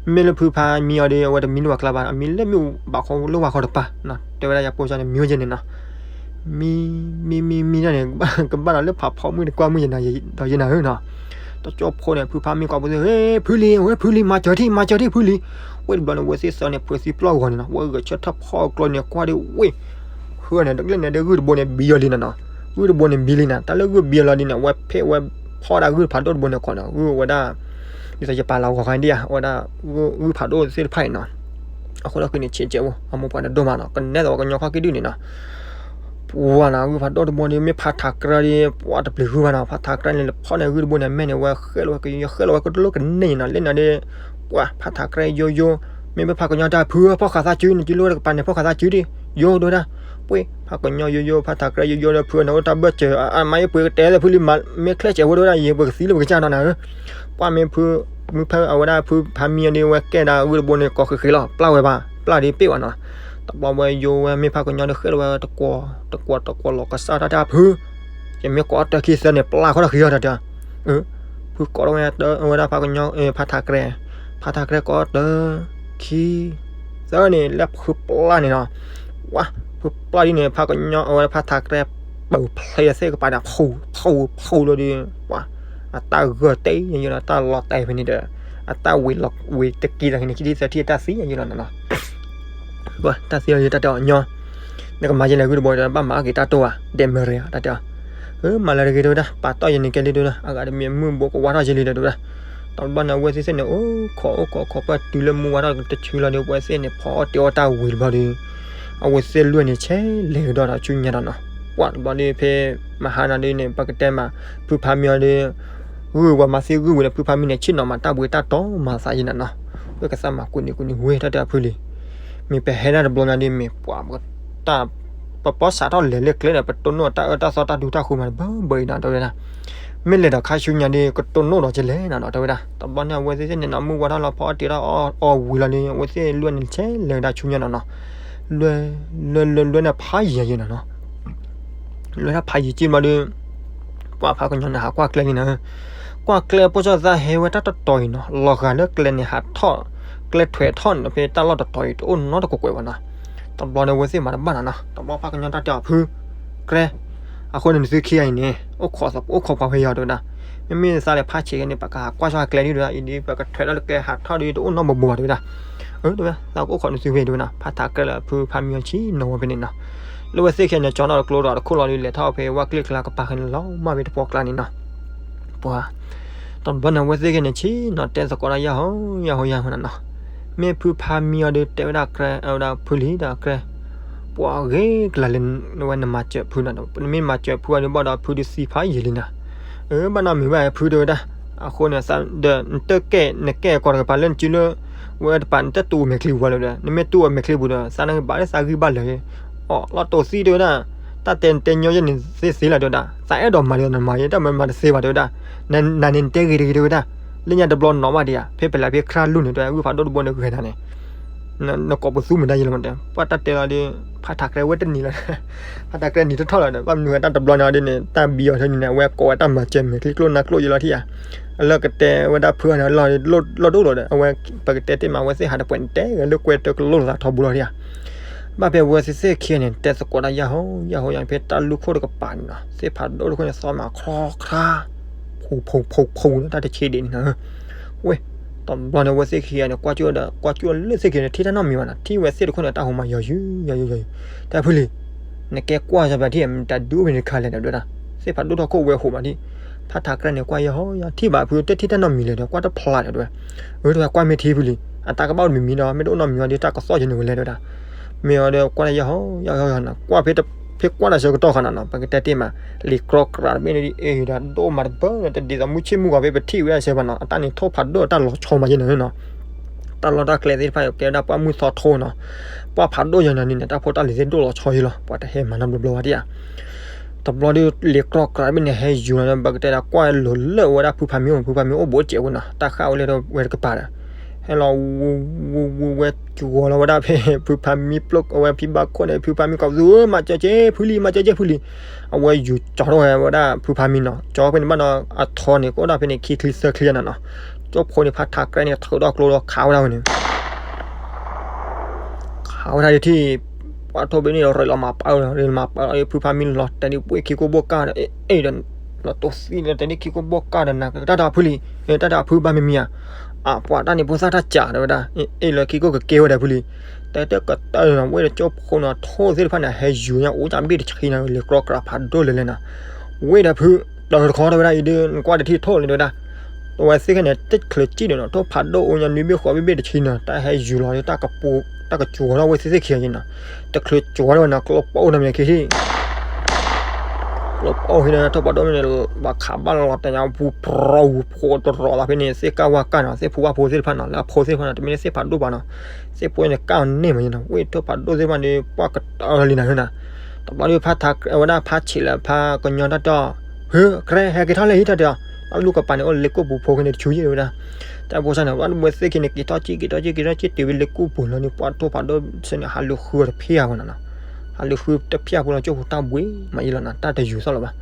မ့မ့ၢ်လၢဖုဖးမံအီၤဒီး အဝဲတမံလၢၤဘၣ်ကျါဘၣ် အမံလၢမ့ၣ်အူဘၣ်ခီလၢဝါခီတပၤနီၤ, တဲဝဲဒၣ်ယၤပိာ်ကၠီန့ၣ် မံဝဲကဲန့ၣ်နီၤ မံ မံ မံ မံဒၣ်န့ၣ် ကဘၣ်ဒီးလၢဖးဖီမုၢ်တကွၢ်မုၢ်ယဲနၤ ဒီးယဲနၤဧၢနီၤ, တကၠိဖိန့ၣ် ဖုဖးမံကိးပသူ ဟ့ ဖုလံ အဝဲဖုလံ မၤစၢၤထံၣ် မၤစၢၤထံၣ်ဖုလံ, ဝဲတဘျီန့ၣ် အဝဲသ့ၣ်သၢန့ၣ်ဖုးသံပျီၢ်ဂီၤန့ၣ်နီၤ, ဝဲဂဲၤဆၢထၢၣ်ဖီအကျိန့ၣ် ကွၢ်ဒီးဝ့ၢ် ဃုန့ၣ် တကလဲၣ်န့ၣ်ဒီးဂုၢ်တဘိန့ၣ်ဘံလီၤလံနၤနီၤ, ဂုၢ်တဘိန့ၣ်ဘံလံနၤ, တၢ်လၢဂုၢ်ဘံလီၤလံန့ၣ် အဝဲဖဲအဝဲဖီဒၣ်ဂုၢ်ဖးဒိၣ်တဘိန့ၣ်ခီနီၤ, ဂုၢ်ဝဲဒၣ် ဒ်သိးယပာ်လီၤဂီၤခါဒံးဧါ အဝဲဒၣ် ဂုၢ်ဖးဒိၣ်သ့ၣ်တဖၣ်အံၤနီၤ, အဃိဒီးဃုန့ၣ် ဆံးကဲးဖိ အမိၢ်ပှၢ်တဒိၣ်မးနီၤ, ကနဲသိးပှၤကညီခီၣ်ကံၢ်ဒုၣ်န့ၣ်နီၤ, ပှၤနီၤ ဂုၢ်ဖးဒိၣ်တဘိန့ၣ် မ့ၢ်ဖးထးကြဲဒီး ပှၤတပျံၤဂုၢ်ဘၣ်နီၤ, ဖးထးကြဲန့ၣ် လဲၤဖီၣ်န့ၢ်ဂုၢ်တဘိန့ၣ် အမဲာ်န့ၣ် ဝဲဃဲလီၤဝဲကယိယိ ဃဲလီၤဝဲကတလိၣ်ကန့ၢ်နီၤ, လၢန့ၣ်ဒီး ပှၤဖးထးကြဲယိယိ, မ့မ့ၢ်ဖးကညီတၢ်ဖု ဖီၣ်ဃာ်သးစုန့ၣ် စုလိဝဲတကပၤန့ၣ် ဖီၣ်ဃာ်သးစုဒံး, ယိဒိဝဲဒၣ်, ပှ့ၤ ဖးကညီယိယိ ဖးထးကြဲယိယိဒီး ဖုအန့ၣ်အိၣ်တၢ်ဘၢၣ်စၢၤ အမါယပှ့ၤကတဲလၢဖုလံ မ့ၢ်ချဲးစဲးဖိဒိဝဲဒၣ် ယပကသံလၢပကစၢ်နီၤနၤဧၢ, ပှၤမ့ၢ်ဖု မုၢ်ဖဲအဝဲဒၣ်ဖုဖးမံအီၤဒီး ဝဲကဲဒၣ်ဂုၢ်တဘိန့ၣ် ကိးဃ့ဃ့လီၤ ပျၢ်ဝဲဘၣ် ပျၢ်ဒီးပ့ၢ်ဝဲနီၤ, တဘျီဝဲယိဝဲမ့ၢ်ဖးကညီဒီး ဃဲလီၤဝဲတကွီၤ တကွီၤတကွီၤလီၤ ကစၢ်တၢ်တၢ်ဖု ယမ့ၢ်ကိးအီၤတၢခံသၢန့ၣ် ပျၢ်ဃီဒီးဃံအီၤတၢ်တၢ်, ဖုကိးထီၣ်ဝဲတၢ် အဝဲဒၣ်ဖးကညီ ဖးထးကြဲ, ဖးထးကြဲကိးအီၤတၢ ခံ သၢန့ၣ် လၢဖုပျၢ်န့ၣ်နီၤ, ဝါ ဖုပျၢ်ဒ်န့ၣ် ဖးကညီ အဝဲဒၣ်ဖးထးကြဲ ပၢၢ်ဖျဲးသ့ၣ်ကပၤန့ၣ် ဖူ ဖူ ဖူလီၤဒီး ဝါ အတၢ်ဂၢၢ်တဲာ်ယိလီၤ တၢ်လီၤတဲာ်ဖဲန့ၣ်ဒီး အတၢ်ဝံၤလီၤဝံၤတက့ၢ်ဒီးန့ၣ် ခံထံၣ်သၢထံၣ်အတၢ်သံယိလီၤနီၤနီၤ တၢ်သံအီၤယတၢ်တဲအီၤညီ, နကမၤယဲလဲၣ်ဂုၢ်တဘိဒီး ဘၣ်မၤအက့ၤတၢ်တိၢ်ဧါ ဒဲးမ့ၢ်ရ့ဧါ တၢ်တဲအီၤ, မၤလၢတဂ့ၤတဲဝဲဒၣ် ပာ်တီၢ်ယဲန့ၣ်ကဲလံတဲဝဲဒၣ် အဂၤတမံၤမုၢ်ဘိကဝါထီၣ်ယဲလံတဲဝဲဒၣ်, တဘျီန့ၣ် အဝဲသ့ၣ်သ့ၣ်န့ၣ် အိၣ်ခိးအိၣ်ခိးခိးပၢၢ်တုၤလၢမုၢ်ဝါထီၣ်တဆူလီၤဒီး အဝဲသ့ၣ်န့ၣ် ဖီအီၣ်တ့ၢ်အီၣ်တၢ်ဝံၤတဘျီဒီး အဝဲသ့ၣ်လွံၢ်န့ၣ် ဆဲးလဲၤကဒီးဒီးဆူညါဒီးနီၤ, ပှၤတဘျီဒီး ဖဲမဟါနၤဒီးန့ၣ် ပကတဲမး ဖုဖးမံအီၤဒီး ဂုၢ်ဝဲမၤသံဂုၢ်ဝံၤဒီး ဖုဖးမံန့ၣ် ဆ့ၣ်နီၤမၤတၢ်ဘှံးတၢ်တီၤမၤသးယဲနီၤနီၤ, ဝဲကသးမၤကူးနံၤကူးနံၤဝဲတၢ်တဲအဖုလံ, မ့ၢ်ပဟဲဒၣ်တဘျီညါဒီး မ့ၢ်ပှၤ တၢ် ပပီၢ်စးထီၣ်လဲၤလၢကျဲဒီး ပတိၢ်နီၣ်တၢ်အၢတၢ်သီတၢ်ဒူတၢ်ဃိမး ဘၢဘၢအံၤနီၤ တဲဝဲဒၣ်, မ့ၢ်လဲၤဒီးခါဆူညါဒီး ကတိၢ်နီၣ်ဒီးကလဲၣ်နီၤနီၤ တဲဝဲဒၣ်, တဘျီန့ၣ် အဝဲသ့ၣ်သ့ၣ်န့ၣ်နီၤ မုၢ်ဝါထီၣ်လီၤ ဖီအီၣ်တ့ၢ်ထီၣ်အီၣ်ဝံၤလီၤဒီး အဝဲသ့ၣ်လွံၢ်န့ၣ် ဆဲးလဲၤဝဲဒၣ်ဆူညါနီၤနီၤ, လွဲ လွဲ လွဲ လွဲန့ၣ်ဖးယံၤယဲနီၤနီၤ လွဲၢ်ထီၣ်ဖးယံၤက့ၤဘျီဒီး ပှၤဖးကညီန့ၣ် ဟးကွၢ်ကျဲလံနၤ, ကွၢ်ကျဲ ပိၢ်စီၣ်သးဟဲဝဲတၢ်တတီၤအံၤနီၤ, လီၤဂာ်လၢကျဲန့ၣ် ဟးထီၣ် ကျဲထွဲးထီၣ်န့ၣ် ဖဲတၢ်လီၢ်တတီၤအံၤ တအိၣ်နီတကွဲးကွဲးဘၣ်နီၤ, တဘျီဒီး အဝဲသ့ၣ်မၤတဘၣ်နီၤနီၤ, တဘျီဖးကညီတၢ်တဲအီၤဖု ကြဲ, အဃိန့ၣ် နသုခံဂၤအံၤန့ၣ် အိၣ်ခိး အိၣ်ခိးပှၤဖဲယီၤတဲဝဲဒၣ်, မ့မ့ၢ်သးလဲၤဖးဆံးန့ၣ် ပကဟးကွၢ်စ့ၢ်ကီးကျဲဒ်တဲဝဲဒၣ်, အံၤဒ်ပကထွဲးထီၣ်လၢကျဲဟးထီၣ်ဒီး တအိၣ်နီတဘိဘၣ်တဲဝဲဒၣ်, အၢ တဲဝဲ သးကအိၣ်ခိးနသုဖဲတဲဝဲနီၤ, ဖးထးကြဲလၢဖုဖးမံအီၤဆ့ၣ်နီၤဝဲဖဲန့ၣ်နီၤ, လၢအဝဲသ့ၣ်ခဲန့ၣ် ကၠီနီၣ်တကျိဒီးတခိၣ်လီၤဒီး လဲၤထီၣ်ဖဲဝၣ်ကျ့ၣ်ကျါကပၤဃဲန့ၣ်လီၤ မၢ်ဖဲတပှီၢ်ကျါန့ၣ်နီၤ, ပှၤ တ တဘျီန့ၣ် အဝဲသ့ၣ်ခံဂၤန့ၣ် ဆ့ၣ်နီၤတဲသကိးတၢ် ယၢ်ဟိယၢ်ဟိယၢ်ဟိနီၤနီၤ, မ့ၢ်ဖုဖါမံအီၤဒီး တဲဝဲဒၣ်ကြဲ အဝဲဒၣ်ဖုလံဒီးကြဲ, ပှၤဂ့ၤကလၤလၢ ဝဲနမၤစၢၤဖုဒီး နမ့ၢ်မၤစၢၤဖုအီၤဒီး ဘၣ်ဒီးဖုဒုးသံဖးယံာ်လံနီၤ, အၢ ဘၣ်နီတမံၤဘၣ် ဖုတဲဝဲဒၣ်, အဃိန့ၣ် ဒီးနတကဲ နကဲကီးတကပၤလၢနစုလၢ ဝဲတပၤ နတတူၢ်အမဲာ်ချံပူၤဝဲလၢတဲဝဲဒၣ်, နမ့ၢ်တူၢ်အမဲာ်ချံပူၤဒီး သးနကဘၣ်လၢသးဂံၢ်ဘၣ်လၢာ်, အီၣ်လီၤတိၢ်သံတဲဝဲဒၣ်, တၢ်တဲနတဲညီယဲၢ်န့ၣ်သ့သ့လီၤတဲဝဲဒၣ်, သးအဲၣ်ဒိးမၤဒီးနမၤယဲၢ် တၢ်မၤမၤတသ့ဘၣ်တဲဝဲဒၣ်, နၤန့ၣ်နတဲဂ့ၤတဂ့ၤတဲဝဲဒၣ်, လၢညါတဘျီနီၣ်ဘၣ်ဒံးဧါ, ဖဲပလဲၤဖဲခရၣ်လူၢ်န့ၣ် တဲဝဲ ဂုၢ်ဖးဒိၣ်တဘိန့ၣ်ဂဲၤနၤန့ၣ် နကိးပသူမုၢ်ဒါယဲလီၤမးတဲ, ပှၤတၢ်တဲလီၤဒီး ဖးထးကြဲဝဲတနံၤလီၤ, ဖးထးကြဲနံၤထီၣ်ထီၣ်လီၤဒီး ဘၣ်မနုၤဝဲတၢ်တဘျီန့ၣ်အီၤဒ်န့ၣ် တၢ်ဘံအီၤထဲန့ၣ်န့ၣ် အဝဲကိးဝဲတၢ်မၤစၢၤမဲာ်ချံကျိၣ်နါကျိၣ်ယဲလီၤထံၣ်ဧါ, အလၢကတဲဝဲဒၣ်ဖုအီၤန့ၣ် လီၢ်လီၢ်ဒိၣ်လီၤဒီး အဝဲ ပကတဲတ့ၢ်မး အဝဲသ့ၣ်ဟးတပှဲၤန့ၣ်တဲဂဲၤလၢကွဲတကလိၣ်သးထီဘိလီၤထံၣ်ဧါ, ဘၣ်ဖဲအဝဲသ့ၣ်သ့ၣ်ခံဂၤန့ၣ် တဲသကိးတၢ်ယၢ်ဟိယၢ်ဟိယၢ် ဖဲတၢ်လူၢ်ခိၣ်တကပၤန့ၣ်နီၤ သ့ၣ်ဖးဒိၣ်တခိၣ်န့ၣ် သီမးခီခါ ဖူဖူဖူဖူန့ၣ် တၢ်တဆံးဒံးန့ၣ်နီၤ, ဝဲ တဘျီန့ၣ် အဝဲသ့ၣ်ခံဂၤန့ၣ် ကွၢ်ကၠိဒီး ကွၢ်ကၠိလၢသ့ၣ်ခံဂၤန့ၣ် ထံၣ်တၢ်နီတမံၤဘၣ်နီၤ, ထံၣ်ဝဲသ့ၣ်တခိၣ်န့ၣ် တၢ်ဟိမးယီၤယုာ်ယီၤယုာ်ယီၤယုာ်, တဲဖုလံၤ, နကဲကွၢ်စၢၤဘၣ်ထံၣ် မတၤဒုးအိၣ်ဖဲန့ၣ်တခါလဲၣ်ဒီးတဲဝဲဒၣ်, သ့ၣ်ဖးဒိၣ်ထီၣ်ခိၣ်ဝဲဟိးမးထံၣ်, ဖးထးကြဲန့ၣ် ကွၢ်ယဲဟီယီၤ ထံၣ်ဘၣ်ဖုတထံၣ်တၢ်နီတမံၤလဲၣ်ဒီး ကွၢ်တဖျါဒီးတဲဝဲ, အၢ တဲဝဲကွၢ်မ့ၢ်ထံဖုလံၤ အတၢ်ကဘၣ်အိၣ်တမံၤမံၤဒီး မ့ၢ်တအိၣ်နီတမံၤအီၤဒီး တၢ်ကသီၣ်ယဲန့ၣ်ဝဲလဲၣ်တဲဝဲဒၣ်, မ့ၢ်အီၤဒီးကွၢ်တၢ်ယဲဟီယီၤယီၤနီၤ, ကွၢ်ဖဲ ဖဲကွၢ်တၢ်ဆၢကတီၢ်ခါနီၤနီၤ ပကတဲတ့ၢ်မး လံာ်ကြီကြးတဘ့ၣ်န့ၣ်ဒ်အံၤဒီး ဒိၣ်မးတဘၢန့ၣ် တဒ်သိးမုၢ်ဆ့ၣ်မုၢ်ဂီၤဖဲပထံၣ်ဝဲဒၣ်ဆၢဘၣ်နီၤ, အတၢ်န့ၣ်ထိၣ်ဖးဒိၣ်တၢ်လီၤဆီမးယဲနီၤနီၤ, တၢ်လီၢ်တၢ်ကျဲသ့ၣ်တဖၣ်ကဲဝဲဒၣ်ပှၢ်မုၢ်သီထိနီၤ, ပှၢ်ဖးဒိၣ်ယဲနီၤန့ၣ် တၢ်ဖိတၢ်လံၤသ့ၣ်ဒိၣ်လီၤဆီယဲလီၤ, ပှၤတဟဲမၤနီတဘျီဘၣ်ဒံးဧါ တဘျီဒီး လံာ်ကြီကြးတဘ့ၣ်န့ၣ် ဟဲယူၤလီၤဒီး ပကတဲဒၣ်ကွၢ်လိၤလၢဝဲဒၣ်ဖုဖးမံအိၣ် ဖုဖးမံအိၣ်ဘူးစဲးဝဲနီၤ, တၢ်ဃၣ်ဝဲလၢဝဲတကပၤဒီး ဟဲလီၤ ဝူဝူဝူဝဲ ကဝီၤလီၤဝဲဒၣ်ဖဲ ဖုဖးမံပျိၢ်အဝဲဖံဘၣ်ခိၣ်န့ၣ် ဖုဖးမံကိးပသူ မၤစၢၤက့ၤဖုလံ မၤစၢၤက့ၤဖုလံ, အဝဲယူၤကၠီထီၣ်ဝဲဒၣ်ဖုဖးမံနီၤ, ကၠီဖဲန့ၣ်ဘၣ်ဒီး အထီန့ၣ်ကအိၣ်ဒၣ်ဖဲန့ၣ် ခံချံသၢချံနီၤနီၤ, ကၠိဖိန့ၣ် ဖးထးကြဲန့ၣ် ထုးထီၣ်ကျိဒီးခးဝဲဒၣ်ဝဲန့ၣ် ခးဝဲဒၣ်ဒ်ထံၣ် ပှၤထိၣ်ဘ့ၣ်န့ၣ် ရ့လီၤမၤပာ်လီၤ ရ့လီၤမၤပာ်လီၤ ဖုဖးမံလီၤတဲာ်ဒ်ပှ့ၤခံကိၢ်ဘိၣ်ကၢ်ဒီး အ့ၣ်ဒီး လီၤတိၢ်သံလီၤတဲာ်ဒ်ခံကိၢ်ဘိၣ်ကၢ်ဒီး နၤကတၢၢ်တၢ်ဖုလံ, တၢ်တၢ်ဖုဘၣ်မံမံဧါ, အပှၤတၢ်န့ၣ်ဖိသၣ်တၢ်စးတဲဝဲဒၣ်, အ့ၣ်လၢခံကိၢ်ကကဲဝဲဒီးဖုလံ, တဲတၢ်ကတၢၢ်နီၤ ဝ့ၢ်ဒီးကၠိဖိနီၤ ထိၣ်သ့ၣ်တဖၣ်န့ၣ် ဟဲယူၤညါအိၣ်တၢ်ဘ့ၣ်တဆံနီၤ လံာ်ကြီကြးဖးဒိၣ်လၢလဲၣ်နီၤ, ဝ့ၢ်ဒီးဖု တၢ်တခီတဲဝဲဒၣ်အံၤဒ် နကွၢ်တထံၣ်ထိၣ်လံတဲဝဲဒၣ် အဝဲသ့ၣ်ခဲန့ၣ် တချုးကံၣ်ဒီးနီၤ ထိၣ်ဖးဒိၣ်အိၣ်ညါနွံဘ့ၣ်ဃိးဘ့ၣ်ဘ့ၣ်တဆံနီၤ တၢ်ဟဲယူၤလီၤ တၢ်ကပူၤ တၢ်ကစှီၤထီၣ်ဝဲသ့ၣ်သ့ၣ်ခံဂၤန့ၣ်နီၤ, တချုးစှီၤထီၣ်ဝဲနီၤ ကျိပိၢ်နီၤမ့ၢ်ခံထံၣ် ကျိပိၢ်ဟံးန့ၣ် ထိၣ်ဖးဒိၣ်မ့ၢ်န့ၣ် ဘၣ်ခးဘၣ်လီၤတဲာ်ညါ ပူၤပြီၤဝူၤဖိတရီၤလီၤဖဲန့ၣ် သ့ၣ်ကၢ်ဝါကၢ်နီၤ သ့ၣ်ဖိဝၣ်ဖိသ့ၣ်တဖၣ်နီၤ လၢအဖိသ့ၣ်တဖၣ်နီၤ တမ့ၢ်လၢသ့ၣ်ဖးဒိၣ်ဘၣ်နီၤ, သ့ၣ်ဖိန့ၣ်ကၢ်အီၤန့ၢ်မးန့ၣ်နီၤ ဝ့ၢ်ထိၣ်ဖးဒိၣ်သ့ၣ်တဖၣ်န့ၣ် ပှၢ်ကတၢၢ်လံနၤန့ၣ်နီၤ, တဘျီဒီးဖးထး အဝဲဒၣ်ဖးဆံးလၢဖးကညီတၢ်တဲအီၤ ဟၢ ကြဲ ဟဲက့ၤထီၣ်လၢဟံၣ်တၢ်တဲအီၤ, တၢ်လူၢ်ကပၤန့ၣ်အိၣ်လၢလ့ကိၣ်ပူၤဖိခဲန့ၣ်တဆူယဲၢ်ဝဲဒၣ်, တၢ်ဖိစၢ်န့ၣ် ဝဲတဘှဲသ့ၣ်ခံန့ၣ် က့ၤထီၣ်က့ၤ က့ၤထီၣ်က့ၤ က့ၤထီၣ်က့ၤတုၤဝဲလ့ကိၣ်ပူၤလီၤန့ၣ် ပှၢ်ထိၣ်ဖးဒိၣ်ဆၢန့ၣ် ဟးလူၤဃုအီၤတဖျၢၣ်ဖိနီၤနီၤ, ဟးလူၤဃုတဖျၢၣ်ဖိလီၤကၠိပူၤတၢ်ဘှံးမးယဲလီၤနီၤ တၢ်တယူၤသီၣ်လၢၤဘၣ်,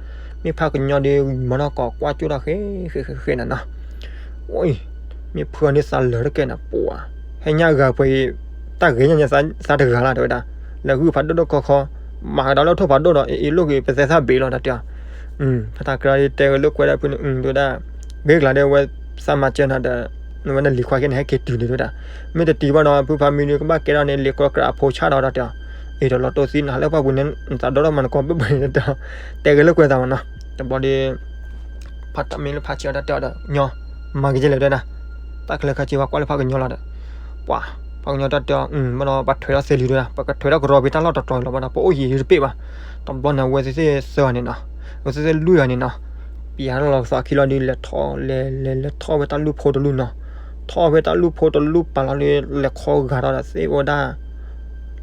မ့ၢ်ဖးကညီဒီး မၤနီၢ်ကီးကွၢ်ကၠိတၢ်ဃဲ ဃဲ ဃဲ ဃဲ ဃဲနီၤနီၤ အိ မ့ၢ်ဖုအီၤန့ၣ်သးလၢာ်တကဲန့ၣ် ပှၤ ဟဲညၣ်ဂၤပှဲၤအံၤ တၢ်ဂ့ၤညါန့ၣ်သးတဂၤလီၤ တဲဝဲဒၣ်, လၢဂုၢ်ဖးဒိၣ်ဒိၣ်ခီခီ မၤကဒီးလၢထိၣ်ဖးဒိၣ်ဒီး အ့ၣ်လိၣ်က့ၤပသဲသၣ်ဘ့းလီၤ တၢ်တဲအီၤ, ဖးထးကြဲဒီးတဲဝဲလၢကွဲးဒၣ်ဖုန့ၣ် တဲဝဲဒၣ်, ဂ့ၤကျါဒီးဝဲ သးမၤစၢၤနၤဒီး နဝဲနလံၤခွါခဲန့ၣ် ဟဲက့ၤတုၤန့ၣ် တဲဝဲဒၣ်, မ့ၢ်တတုၤဘၣ်ဒီး ဖုဖးမံဒီးကဘၣ်ကဲထီၣ်န့ၣ် လံာ်ကြီကြးအဖိဆၣ်ဒီး တၢ်တဲအီၤ, အ့ၣ်ဒီးလီၤတိၢ်သံနၤလၢပှၢ်ပူၤန့ၣ် နသးဒီထီၣ်မၤနကီၢ်ဘၣ်ဘၣ်န့ၣ် တဲဝဲလၢကွဲးသးမးနီၤ, တဘျီဒီး ဖးတၢ်မ့ၢ်လၢဖးဆံးအီၤတၢ်တဲအီၤဒီး ညီ မၤက့ၤကလဲၣ်တဲဒၣ်, တၢ်ခဲလၢာ်ခဲဆ့ပှၤကွၢ်လၢဖးကညီလီၤဒီး, ပှၤ ဖးကညီတၢ်တဲအီၤ ဘၣ်ဒီးပှၤထွဲးထီၣ်သ့လံတဲဒၣ်, ပကထွဲးထီၣ်ကရီပံၤတၢ်လီၢ်တတီၤအံၤလီၤဘၣ်ဒီး ပအိၣ်ယံာ်တပ့ၣ်ဘၣ်, တဘျီန့ၣ် အဝဲသ့ၣ်သၢဂၤန့ၣ်နီၤ, အဝဲသ့ၣ်သၢလွံၢ်ဂၤန့ၣ်နီၤ, ပျးထီၣ်လီၤကသးခံလီၤဒီး လဲၤထီၣ် လဲၤ လဲၤ လဲၤထီၣ်ဝဲတၢ်လူၢ်ဖိတလူၢ်နီၤ, ထီၣ်ဝဲတၢ်လူၢ်ဖိတလူၢ်ပာ်လီၤဒီး လဲၤခီဂာ်ဒီးသ့ၣ်ဝဲဒၣ်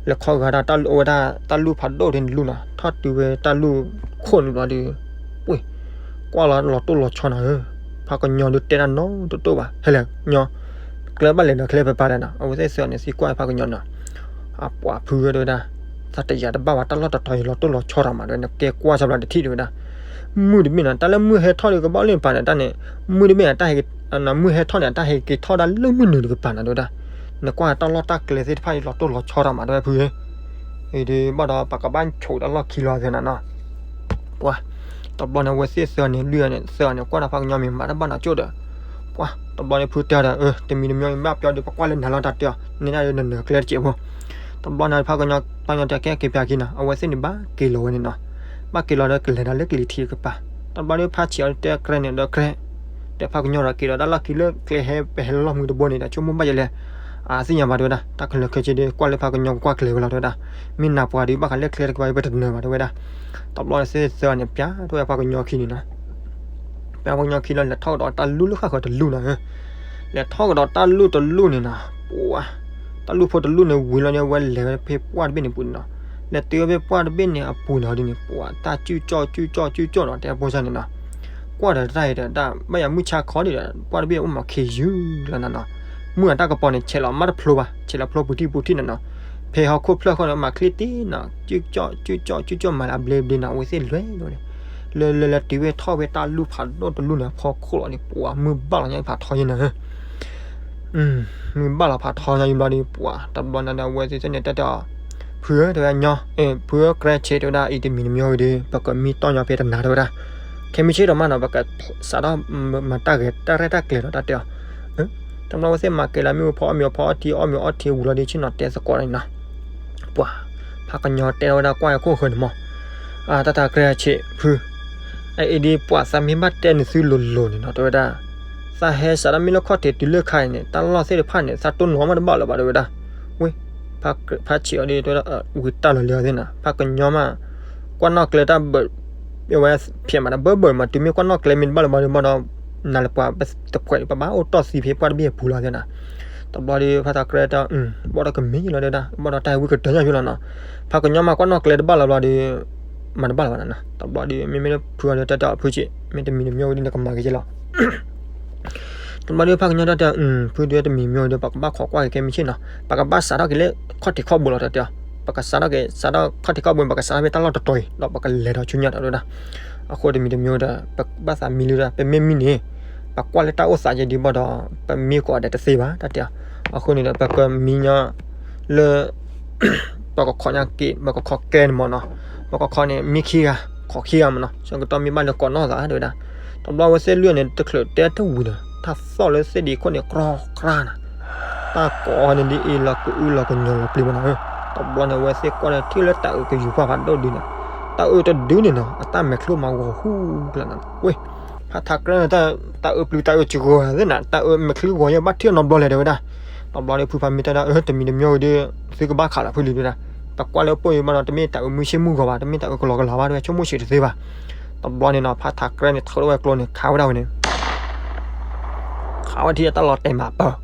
လဲၤခီဂာ်ဒီးတၢ်လူၢ်အဝဲဒၣ်တၢ်လူၢ်ဖးဒိၣ်ဒ်န့ၣ်တလူၢ်နီၤ, ထီၣ်တုၤဝဲတၢ်လူၢ်ခိၣ်န့ၣ်ဘျီဒီး, ဝ့ၢ်, ကွၢ်လီၤလီၤတိၢ်လီၤဆီနီၤဧၢ, ဖးကညီဒုးတဲတၢ်နီတတိၢ်ဘၣ်, ဟဲလဲၣ်ညီ, ကျဲဘၣ်လဲၤဒီးကျဲပပာ်ဒီးနီၤ, အဝဲသ့ၣ်သၢဂၤန့ၣ်သံကွၢ်ဖးကညီနီၤ, အပှၤဖုဝဲတဲဝဲဒၣ်, သးတယာ်တဘၣ်ဘၣ် တၢ်လီၢ်တတီၤအံၤလီၤတိၢ်လီၤဆီထီၣ်မး တဲဝဲ နကဲကွၢ်စၢ်ဘျီတထံၣ်တဲဝဲဒၣ်, မုၢ်တဘ့ၣ်နီၤ တၢ်လၢမုၢ်ဟဲထီၣ်ဒီးကဘၣ်အိၣ်လၢနပၤန့ၣ် တၢ်န့ၣ်, မုၢ်တဘ့ၣ်န့ၣ် တၢ်ဟဲက့ၤ, မုၢ်ဟဲထီၣ်န့ၣ် တၢ်ဟဲက့ၤထီၣ်ဒၣ်လၢမုၢ်နုာ်တကပၤနီၤ တဲဝဲဒၣ်, နကွၢ်တၢ်လီၢ်တၢ်ကျဲသ့ၣ်တဖၣ်အံၤလီၤတိၢ်လီၤဆီထီၣ်မး တဲဝဲဖုဧၢ, အံၤဒုးဘၣ်ဒီး ပကဘၣ်ဆိးတၢ်လီၢ်ခံလီၤသ့နီၤနီၤ, ပှၤ, တဘျီန့ၣ် အဝဲသ့ၣ်သၢဂၤန့ၣ် လွံၢ်ဂၤန့ၣ် သၢဂၤန့ၣ် ကွၢ်ဒီးဖးကညီမ့ၢ်မၤတဘၣ်နီၢ်ကၠိၣ်ဒီး, ပှၤ တဘျီန့ၣ် ဖုတဲအီၤဒီး အၢ တမံၤတမံၤအံၤ ဘၣ်ပျီဒီး ပကွၢ်လၢနၤလီၤတၢ်တဲအီၤ န့ၢ်ဒၣ်ဒီးနနၢၤကျဲတစဲးဖိ, တဘျီန့ၣ် ဖးကညီ ဖးကညီတဲကဲက့ၤပၠးခံနီၤ အဝဲသ့ၣ်န့ၣ် ဘၣ်က့ၤလီၤဝဲန့ၣ်နီၤ, ဘၣ်က့ၤလီၤဒီးကလဲၤဒီးလၢကလံၤထံးတကပၤ, တဘျီဒီးဖးဆံးအီၤတဲကြဲန့ၣ်ဒီးကြဲ, တ ဒီးဖးကညီဒီးက့ၤဒီးတၢ်လီၢ်ခံလၢကျဲဟဲ ပဟဲလီၢ်မုၢ်တဘိန့ၣ်ဒီး ဆိကမိၣ်ဘၣ်ယဲလဲၣ်, အသ့ၣ်ညါဘၣ်တဲဝဲဒၣ်, တၢ်ခဲလၢာ်ခဲဆ့ဒီး ကွၢ်လၢဖးကညီကကွၢ်ကျဲၤဝဲလီၤတဲဝဲဒၣ်, မ့ၢ်နၤပှၤဒီး ဘၣ်ဃးလၢကျဲတကပၤ ပတနၢၤဘၣ်တဲဝဲဒၣ်, တဘျီသ့ၣ်သၢန့ၣ် ပျးထီၣ်ဝဲဖးကညီခံန့ၣ်နီၤ ပျးဖးကညီခံလီၤ လဲၤထီၣ်ကဒီးတၢ်လူၢ်လၢဃၣ်ဃၢၤတလူၢ်နီၤ, လဲၤထီၣ်ကဒီးတၢ်လူၢ်တလူၢ်န့ၣ်နီၤ, ပှၤ တၢ်လူၢ်ဖိတလူၢ်န့ၣ်ဝံၤလီၤန့ၣ် အဝဲလဲၤဝဲဖဲပှၢ်တဘ့ၣ်န့ၣ်ပူၤန့ၣ်နီၤ, လဲၤတုၤဝဲဖဲပှၢ်တဘ့ၣ်န့ၣ်အပူၤန့ၣ်ဒ်န့ၣ် ပှၤတၢ်ကၠူၣ်ကၠီၣ်ကၠူၣ်ကၠီၣ်ကၠူၣ်ကၠီၣ်နီၤ တဲဖိစၢ်န့ၣ်နီၤ, ကွၢ်ဒီးတၢ်အံၤဒီး တၢ်ဘၣ်ယၤမုၢ်ဆါခီဒံးဒီး ပှၢ်တဘ့ၣ်အိၣ်မးခ့ယုၢ်လီၤနီၤနီၤ, မုၢ်အတၢ်ကပီၤန့ၣ် ဆဲးလီၤမးတဖျိဘၣ်, ဆဲးလီၤဖျိပူၤထံၣ်ပူၤထံၣ်နီၤနီၤ, ဖဲဟီၣ်ခိၣ်ဖျၢၣ်ဃီန့ၣ် မၤချ့တ့ၢ်နီၤ ကၠူၣ်ကၠီၣ်ကၠူၣ်ကၠီၣ်မၤလၢအဘျ့ဘျ့နီၤ အဝဲသ့ၣ်လွဲၢ်လီၤန့ၣ်, လၢလၢလၢတုၤဝဲထီၣ်ဝဲတၢ်လူၢ်ဖးဒိၣ်တလူၢ်န့ၣ် အဖီခိၣ်လီၤန့ၣ် ပှၤမုၢ်ဘၣ်လီၤညါဖးထီယဲၢ်နီၤ မုၢ်ဘၣ်လီၤဖးထီညါယံၤဘျီဒီး ပှၤတဘျီန့ၣ်ဒီး အဝဲသ့ၣ်န့ၣ်တဲတဲအီၤ, ဖုဧၢ တဲဝဲညီ, ဖုဧၢ ကြဲဆ့းတဲဝဲဒၣ် အံၤတမံၤတမံၤဝံၤဒီး ပကမံတီၢ်ညီဖဲတနၤတဲဝဲဒၣ်, ခဲမုၢ်ဆ့ၣ်ဒီးမးနီၤ ပကစးထီၣ်မၤတၢ်ဂဲၤတၢ်ရဲၣ်တၢ်ကျဲၤဒီးတၢ်တဲအီၤ, တဘျီဝဲသ့ၣ်မၤကဲၤလၢမ့ၣ်အူဖီအီၣ်မ့ၤအီဖီအီထံအီၣ်မ့ၤအီထံဝံၤလီၤဒီး ဆ့ၣ်နီၤတဲသကိးန့ၣ်နီၤ ပှၤ ဖးကညီတဲထီၣ်ဝဲဒၣ်ကွၢ်ဟဲခိၣ်ဃၢၤန့ၣ်မး, တၢ်တၢ်ကြဲဆ့းဖု, အအံၤဒ်ပှၤသးမ့ၢ်ဘၣ်တဲနသုလိၤလိၤန့ၣ်နီၤ တဲဝဲဒၣ်, သးဟဲစးထီၣ်မ့ၢ်လၢခီၣ်ထံးတုၤလၢခါအံၤန့ၣ် တၢ်လီၢ်သ့ၣ်တဖၣ်န့ၣ် သးတိၢ်နီၣ်မးတဘၣ်လၢၤဘၣ်တဲဝဲဒၣ်, ဝ့ၢ် ဖးဆံးအီၤဒ်တဲဝဲဒၣ် ဝံၤတၢ်လီၤလံအီၤသ့ၣ်နီၤ ဖးကညီမး ကွၢ်နီၣ်ကျဲတၢ်ဘၢး အဝဲဖျဲးမးဒီးဘၢဘၢမး တုၤမ့ၢ်ကွၢ်နီၣ်ကျဲမ့ၢ်တဘၣ်လၢၤဘၣ်ဒီးဘၣ်ဒီး နၤလၢပှၤတဖှဲးဒီး ပဘၣ်အိၣ်တီၢ်သံဖဲပှၢ်တဘ့ၣ်အပူၤလီၤသ့ၣ်နီၤ, တဘျီဒီးဖးထးကြဲတၢ် ဘၣ်ဒီးကမ့ၢ်လီၤတဲဝဲဒၣ် ဘၣ်ဒီးတၢ်ဟဲဝံကတၢၢ်ညါယိလီၤနီၤ, ဖးကညီမးကွၢ်နီၣ်ကျဲတဘၣ်လၢၤဘၣ်ဒီး မၤတဘၣ်လၢၤဘၣ်နီၤ, တဘျီဒီး မ့မ့ၢ်လၢဖုအီၤဒီးတၢ်တဲအီၤဖုဆံး မ့ၢ်တမံၤတမံၤဝံၤဒီးနကမၤက့ၤက့ၤလီၤ တဘျီဒီးဖးကညီတၢ်တဲ ဖုဒုးတမံၤမံၤဒီး ပကဘၣ်ခိးကွၢ်က့ၤခဲမုၢ်ဆ့ၣ်နီၤ, ပကဘၣ်စးထီၣ်က့ၤလၢခီၣ်ထံးခီၣ်ဘိလီၤတဲအီၤ, ပကစးထီၣ်က့ၤ စးထီၣ်ခီၣ်ထံးခီၣ်ဘိ ပကစးထီၣ်ဖဲတၢ်လီၢ်တတီၤအံၤ ဒီးပကလဲၤဒီးဆူညါဒီးဝဲဒၣ်, အဃိတမံၤတမံၤဒီး ပဘၣ်သးမံလၢဒၣ် ပမ့ၢ်မံန့ၣ် ပကွၢ်လၢတၢ်အိၣ်သးယဲဒ်ဘၣ်ဒီး ပမံကီးဒီးတသ့ဘၣ်တၢ်တဲအီၤ, အဃိန့ၣ်ဒီး ပကမံညီ လၢ ပကခိးညါက့ၤ ပကခိးကျဲန့ၣ်မးနီၤ, ပကခိးန့ၣ် မံခံဂၤ ခိးခံဂၤမးနီၤ, ဆၢကတီၢ်မ့ၢ်ဘၣ်လၢကိးနီၢ်သးတဲဝဲဒၣ်, တဘျီဝဲသ့ၣ်လွံၢ်န့ၣ် တချုးတဲတဝံၤဒီး တၢ်သီၣ်လၢသ့ၣ်ဒံးခိၣ်န့ၣ် ကြီကြါနၤ, တၢ်ကိးန့ၣ်ဒ်အံၤလီၤကအုလီၤကညီလီၤပျံၤမးနီၤ, တဘျီန့ၣ် အဝဲသ့ၣ်ကွၢ်ဒီးထံၣ်လၢတၢ်အုးကယူၤပှၢ်ဖးဒိၣ်ဒုန့ၣ်, တၢ်အုးတဒုန့ၣ်နီၤ အတၢ်မဲာ်ချံမးဂီၤဟူလီၤနီၤ, ဝ့ၢ် ဖးထးကြဲန့ၣ် တၢ်အုးပျံၤတၢ်အုးစှီၤသ့ၣ်နၤ တၢ်အုးမဲာ်ချံဂီၤယဲၢ်ဘၣ်ထံၣ်နီတဘျီလဲၣ်တဲဝဲဒၣ်, တဘျီဒီးဖုဖးမံတၢ်ဒၣ် အၢ တမံၤတမံၤဝံၤဒီး သုကဘၣ်ခးလီၤဖုလံတဲဝဲဒၣ်, ပကွၢ်လၢပိၢ်ယဘၣ်ဒီး တမ့ၢ်တၢ်အုးမုၢ်ဆ့ၣ်မုၢ်ဂီၤဘၣ် တမ့ၢ်တၢ်အုးကလီကလီဘၣ် တဝဲဆိကမိၣ်ဆံးတသ့ဘၣ်, တဘျီန့ၣ်နီၤ ဖးထးကြဲန့ၣ် ထုးထီၣ်ဝဲကျိန့ၣ် ခးဝဲဒၣ်ဝဲန့ၣ် ခးဝဲထံၣ်အတၢ်လီၤတဲာ်မးပၢၤ,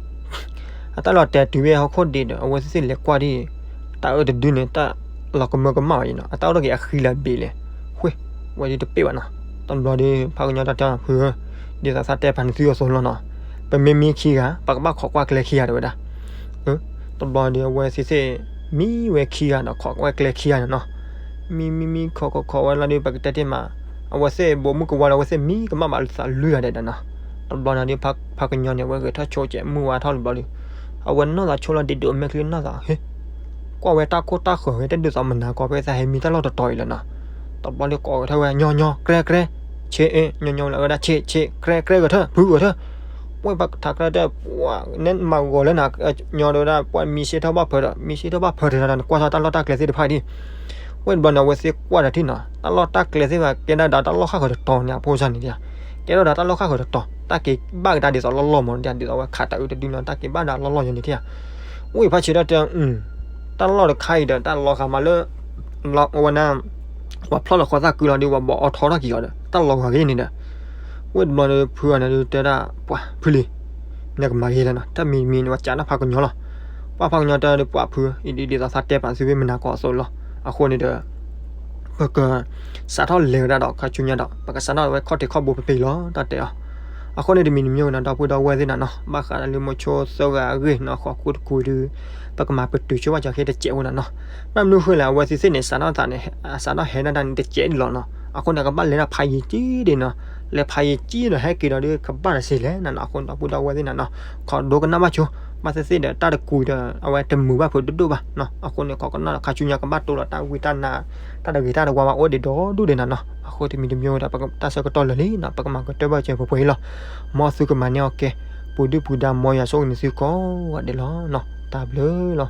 အတၢ်လီၤတဲာ်တုၤဝဲဟီၣ်ခိၣ်ဒံးဒီး အဝဲသ့ၣ်လဲၤကွၢ်ဒ် တၢ်အုးတဒုန့ၣ် တၢ်လီၤကမၢကမၣ်ဘၣ်နီၤ အတၢ်အိၣ်တဂ့ၤအဃံလၤဘ့းလဲၣ်, ဝ့ၢ် ဝဲဒ်တပ့ၢ်ဘၣ်နီၤ, တဘျီဒီး ဖးကညီတၢ်တဲဖုဧၢ, ဒ်သိးသးတဲပာ်နသုအသိးလီၤနီၤ, ပမ့ၢ်မံခံဂၤ ပကဘၣ်ခိးကွၢ်ကျဲခံဂၤတဲဝဲဒၣ်, တဘျီဒီးအဝဲသ့ၣ်သ့ၣ် မံဝဲခံဂၤနီၤ ခိးကွၢ်ကျဲခံဂၤန့ၣ်နီၤ, မံမံမံခိးခိးခိးဝဲလီၤဒီး ပကတဲတ့ၢ်မး, အဝဲသ့ၣ်ဘိးမုၣ်ကဝါဒီး အဝဲသ့ၣ်မံကမၣ်ဘၣ်လၢသးလွံၢ်ဂၤဒဲးနီၤ, တဘျီန့ၣ်ဒီး ဖးကညီန့ၣ် အဝဲဂဲၤထီၣ်ဆိကဲးမုၢ်ဝါထီၣ်တဘျီဒီး အဝဲနီၢ်သးဆိလီၤဒ့ဒိးမဲာ်ချံနီၢ်သးဟ့ၣ်, ကွၢ်ဝဲတၢ်ခိၣ်တၢ်ဃၢၤဝဲတဒုးသးမနၤကီး ဖဲသးဟဲမံတၢ်လီၢ်တတီၤအံၤလီၤနီၤ, တဘျီဒီးကိးကထၢၣ်ဝဲ ညီညီ ကြဲကြဲ, ဆ့ ညီညီလၢအဝဲဒၣ်ဆ့ဆ့ ကြဲကြဲဂဲၤထၢၣ် ဖုဂဲၤထၢၣ်, ဝဲပထးကြဲတၢ် ပှၤနဲမၤဂီၤလၢနၤ ညီဒီးဝဲဒၣ် ပှၤမံစ့ထီၣ်ဘၣ်ဖၢဒီး မံစ့ထီၣ်ဘၣ်ဖၢတဂၤဒီး နကွၢ်ထီၣ်တၢ်လီၢ်တၢ်ကျဲသ့ၣ်တဖၣ်ဒ် ဝဲတဘျီန့ၣ် အဝဲသ့ၣ်ကွၢ်ဒီးထံၣ်နီၤ တၢ်လီၢ်တၢ်ကျဲသ့ၣ်တဖၣ် ကဲဒၣ်ဒီးတၢ်လီၢ်ဃၣ်ဃၢၤတတီၤန့ၣ် အဖိစၢ်န့ၣ်ဒ်, ကဲထီၣ်ဒီးတၢ်လီၢ်ဃၣ်ဃၢၤတတီၤ တၢ်က့ၤဘၣ်ကဒါဒ်သိးလီၢ်လီၢ်မးန့ၣ်ဒ် ဒ်သိးဝဲခးတၢ်အုးတဒုန့ၣ် တၢ်က့ၤဘၣ်ဒၣ်လီၢ်လီၢ်ယဲန့ၣ်ထံၣ်ဧါ, ဝဲဖးဆံးတၢ်တဲ တၢ်လီၢ်တခါအံၤဒီး တၢ်လီၤဂာ်မးလၢ ဝဲနၤ ပှၤဖျီၣ်လီၤဃီသးကုလီၤဒီး ပှၤဘၣ်အိးထီထီၣ်က့ၤအီၤဒီး တၢ်လီၤဂာ်က့ၤန့ၣ်ဒီး, ဝဲတဘျီဒီးဖုဂၤန့ၣ်ဒီးတဲဒၣ် ပှၤဖုလံၤ နကမၤဂ့ၤလဲၣ်နီၤ တၢ်မံၤမံၤန့ၣ် ပှၤကးနီၣ်ဖးကညီလီၤ, ပှၤဖးကညီတဲဒီးပှၤဖု အံၤဒ်သိးသးတဲပာ်သုဝဲမနၤကိးအသိးလီၤ, အဃိန့ၣ်ဒီး ပက စးထီၣ်လဲၤဝဲဒၣ်ဒီးခါဆူညါဒီး ပကစးထီၣ်ဝဲခီၣ်ထံးခီၣ်ဘိဖဲဖဲအံၤလီၤ တၢ်တဲအီၤ, အဃိန့ၣ်တမံၤတမံၤဝဲနီၤ ဒီပုၢ်ဒီဝဲၢ်သ့ၣ်နၤနီၤ ဘၣ်ဃးလၢမိၤဆိသၢဂၤအဂ့ၢ်နီၤ ဃိးခူတကူဒီး ပကမၤပတုာ်ဆိဘၣ်ကၠီၤဃ့တစဲးဝဲနီၤနီၤ, ဘၣ်မနုၤဃိလဲၣ် အဝဲသ့ၣ်သ့ၣ်န့ၣ် စးထီၣ်သးန့ၣ် စးထီၣ်ဟဲဒၣ်တၢ်န့ၣ်တစဲးလီၤနီၤ, အဃိန့ၣ် ကဘၣ်လဲၤဒၣ်ဖးယံၤကံဒ်နီၤ, လဲၤဖးယံၤကံဒီးဟဲက့ၤဒီးဒ် ကဘၣ်တစဲးလဲၣ်နီၤနီၤ, အဃိန့ၣ် ဒီပုၢ်ဒီဝဲၢ်သ့ၣ်နၤနီၤ ခိးဒိကနၣ်ဘၣ်ဆိ ဘၣ်သ့ၣ်သ့ၣ်ဒီး တၢ်တကူဒီး အဝဲတမုာ်ဘၣ်ဖုးဒိၣ်ဒိၣ်ဘၣ်နီၤ, အဃိန့ၣ် ခိးကနၣ်ဒီးခါဆူညါကဘၣ်တိၢ်လီၤတၢ်ဝံတၢ်နါ တၢ်တဂ့ၤတၢ်တဝါဘၣ်အိၣ်ဒံးဒီဒူၣ်ဒံးနၤနီၤ, အဃိတမံၤတမံၤဝဲဒီး ပတၢ်ဆၢကတီၢ်လၢာ်လံနီၤ ပကမၤကတၢၢ်ဘၣ်စဲးပှဲၤပှဲၤအံၤလီၤ, မ်သုကမၤန့ၢ်အီၤကဲ ပူၤဒုၣ်ပူၤဒါ မ်ယွၤဆိၣ်ဂ့ၤန့ၢ်သုကိးဂၤဒဲးလီၤနီၤ, တၢ်ဘျုးလီၤ.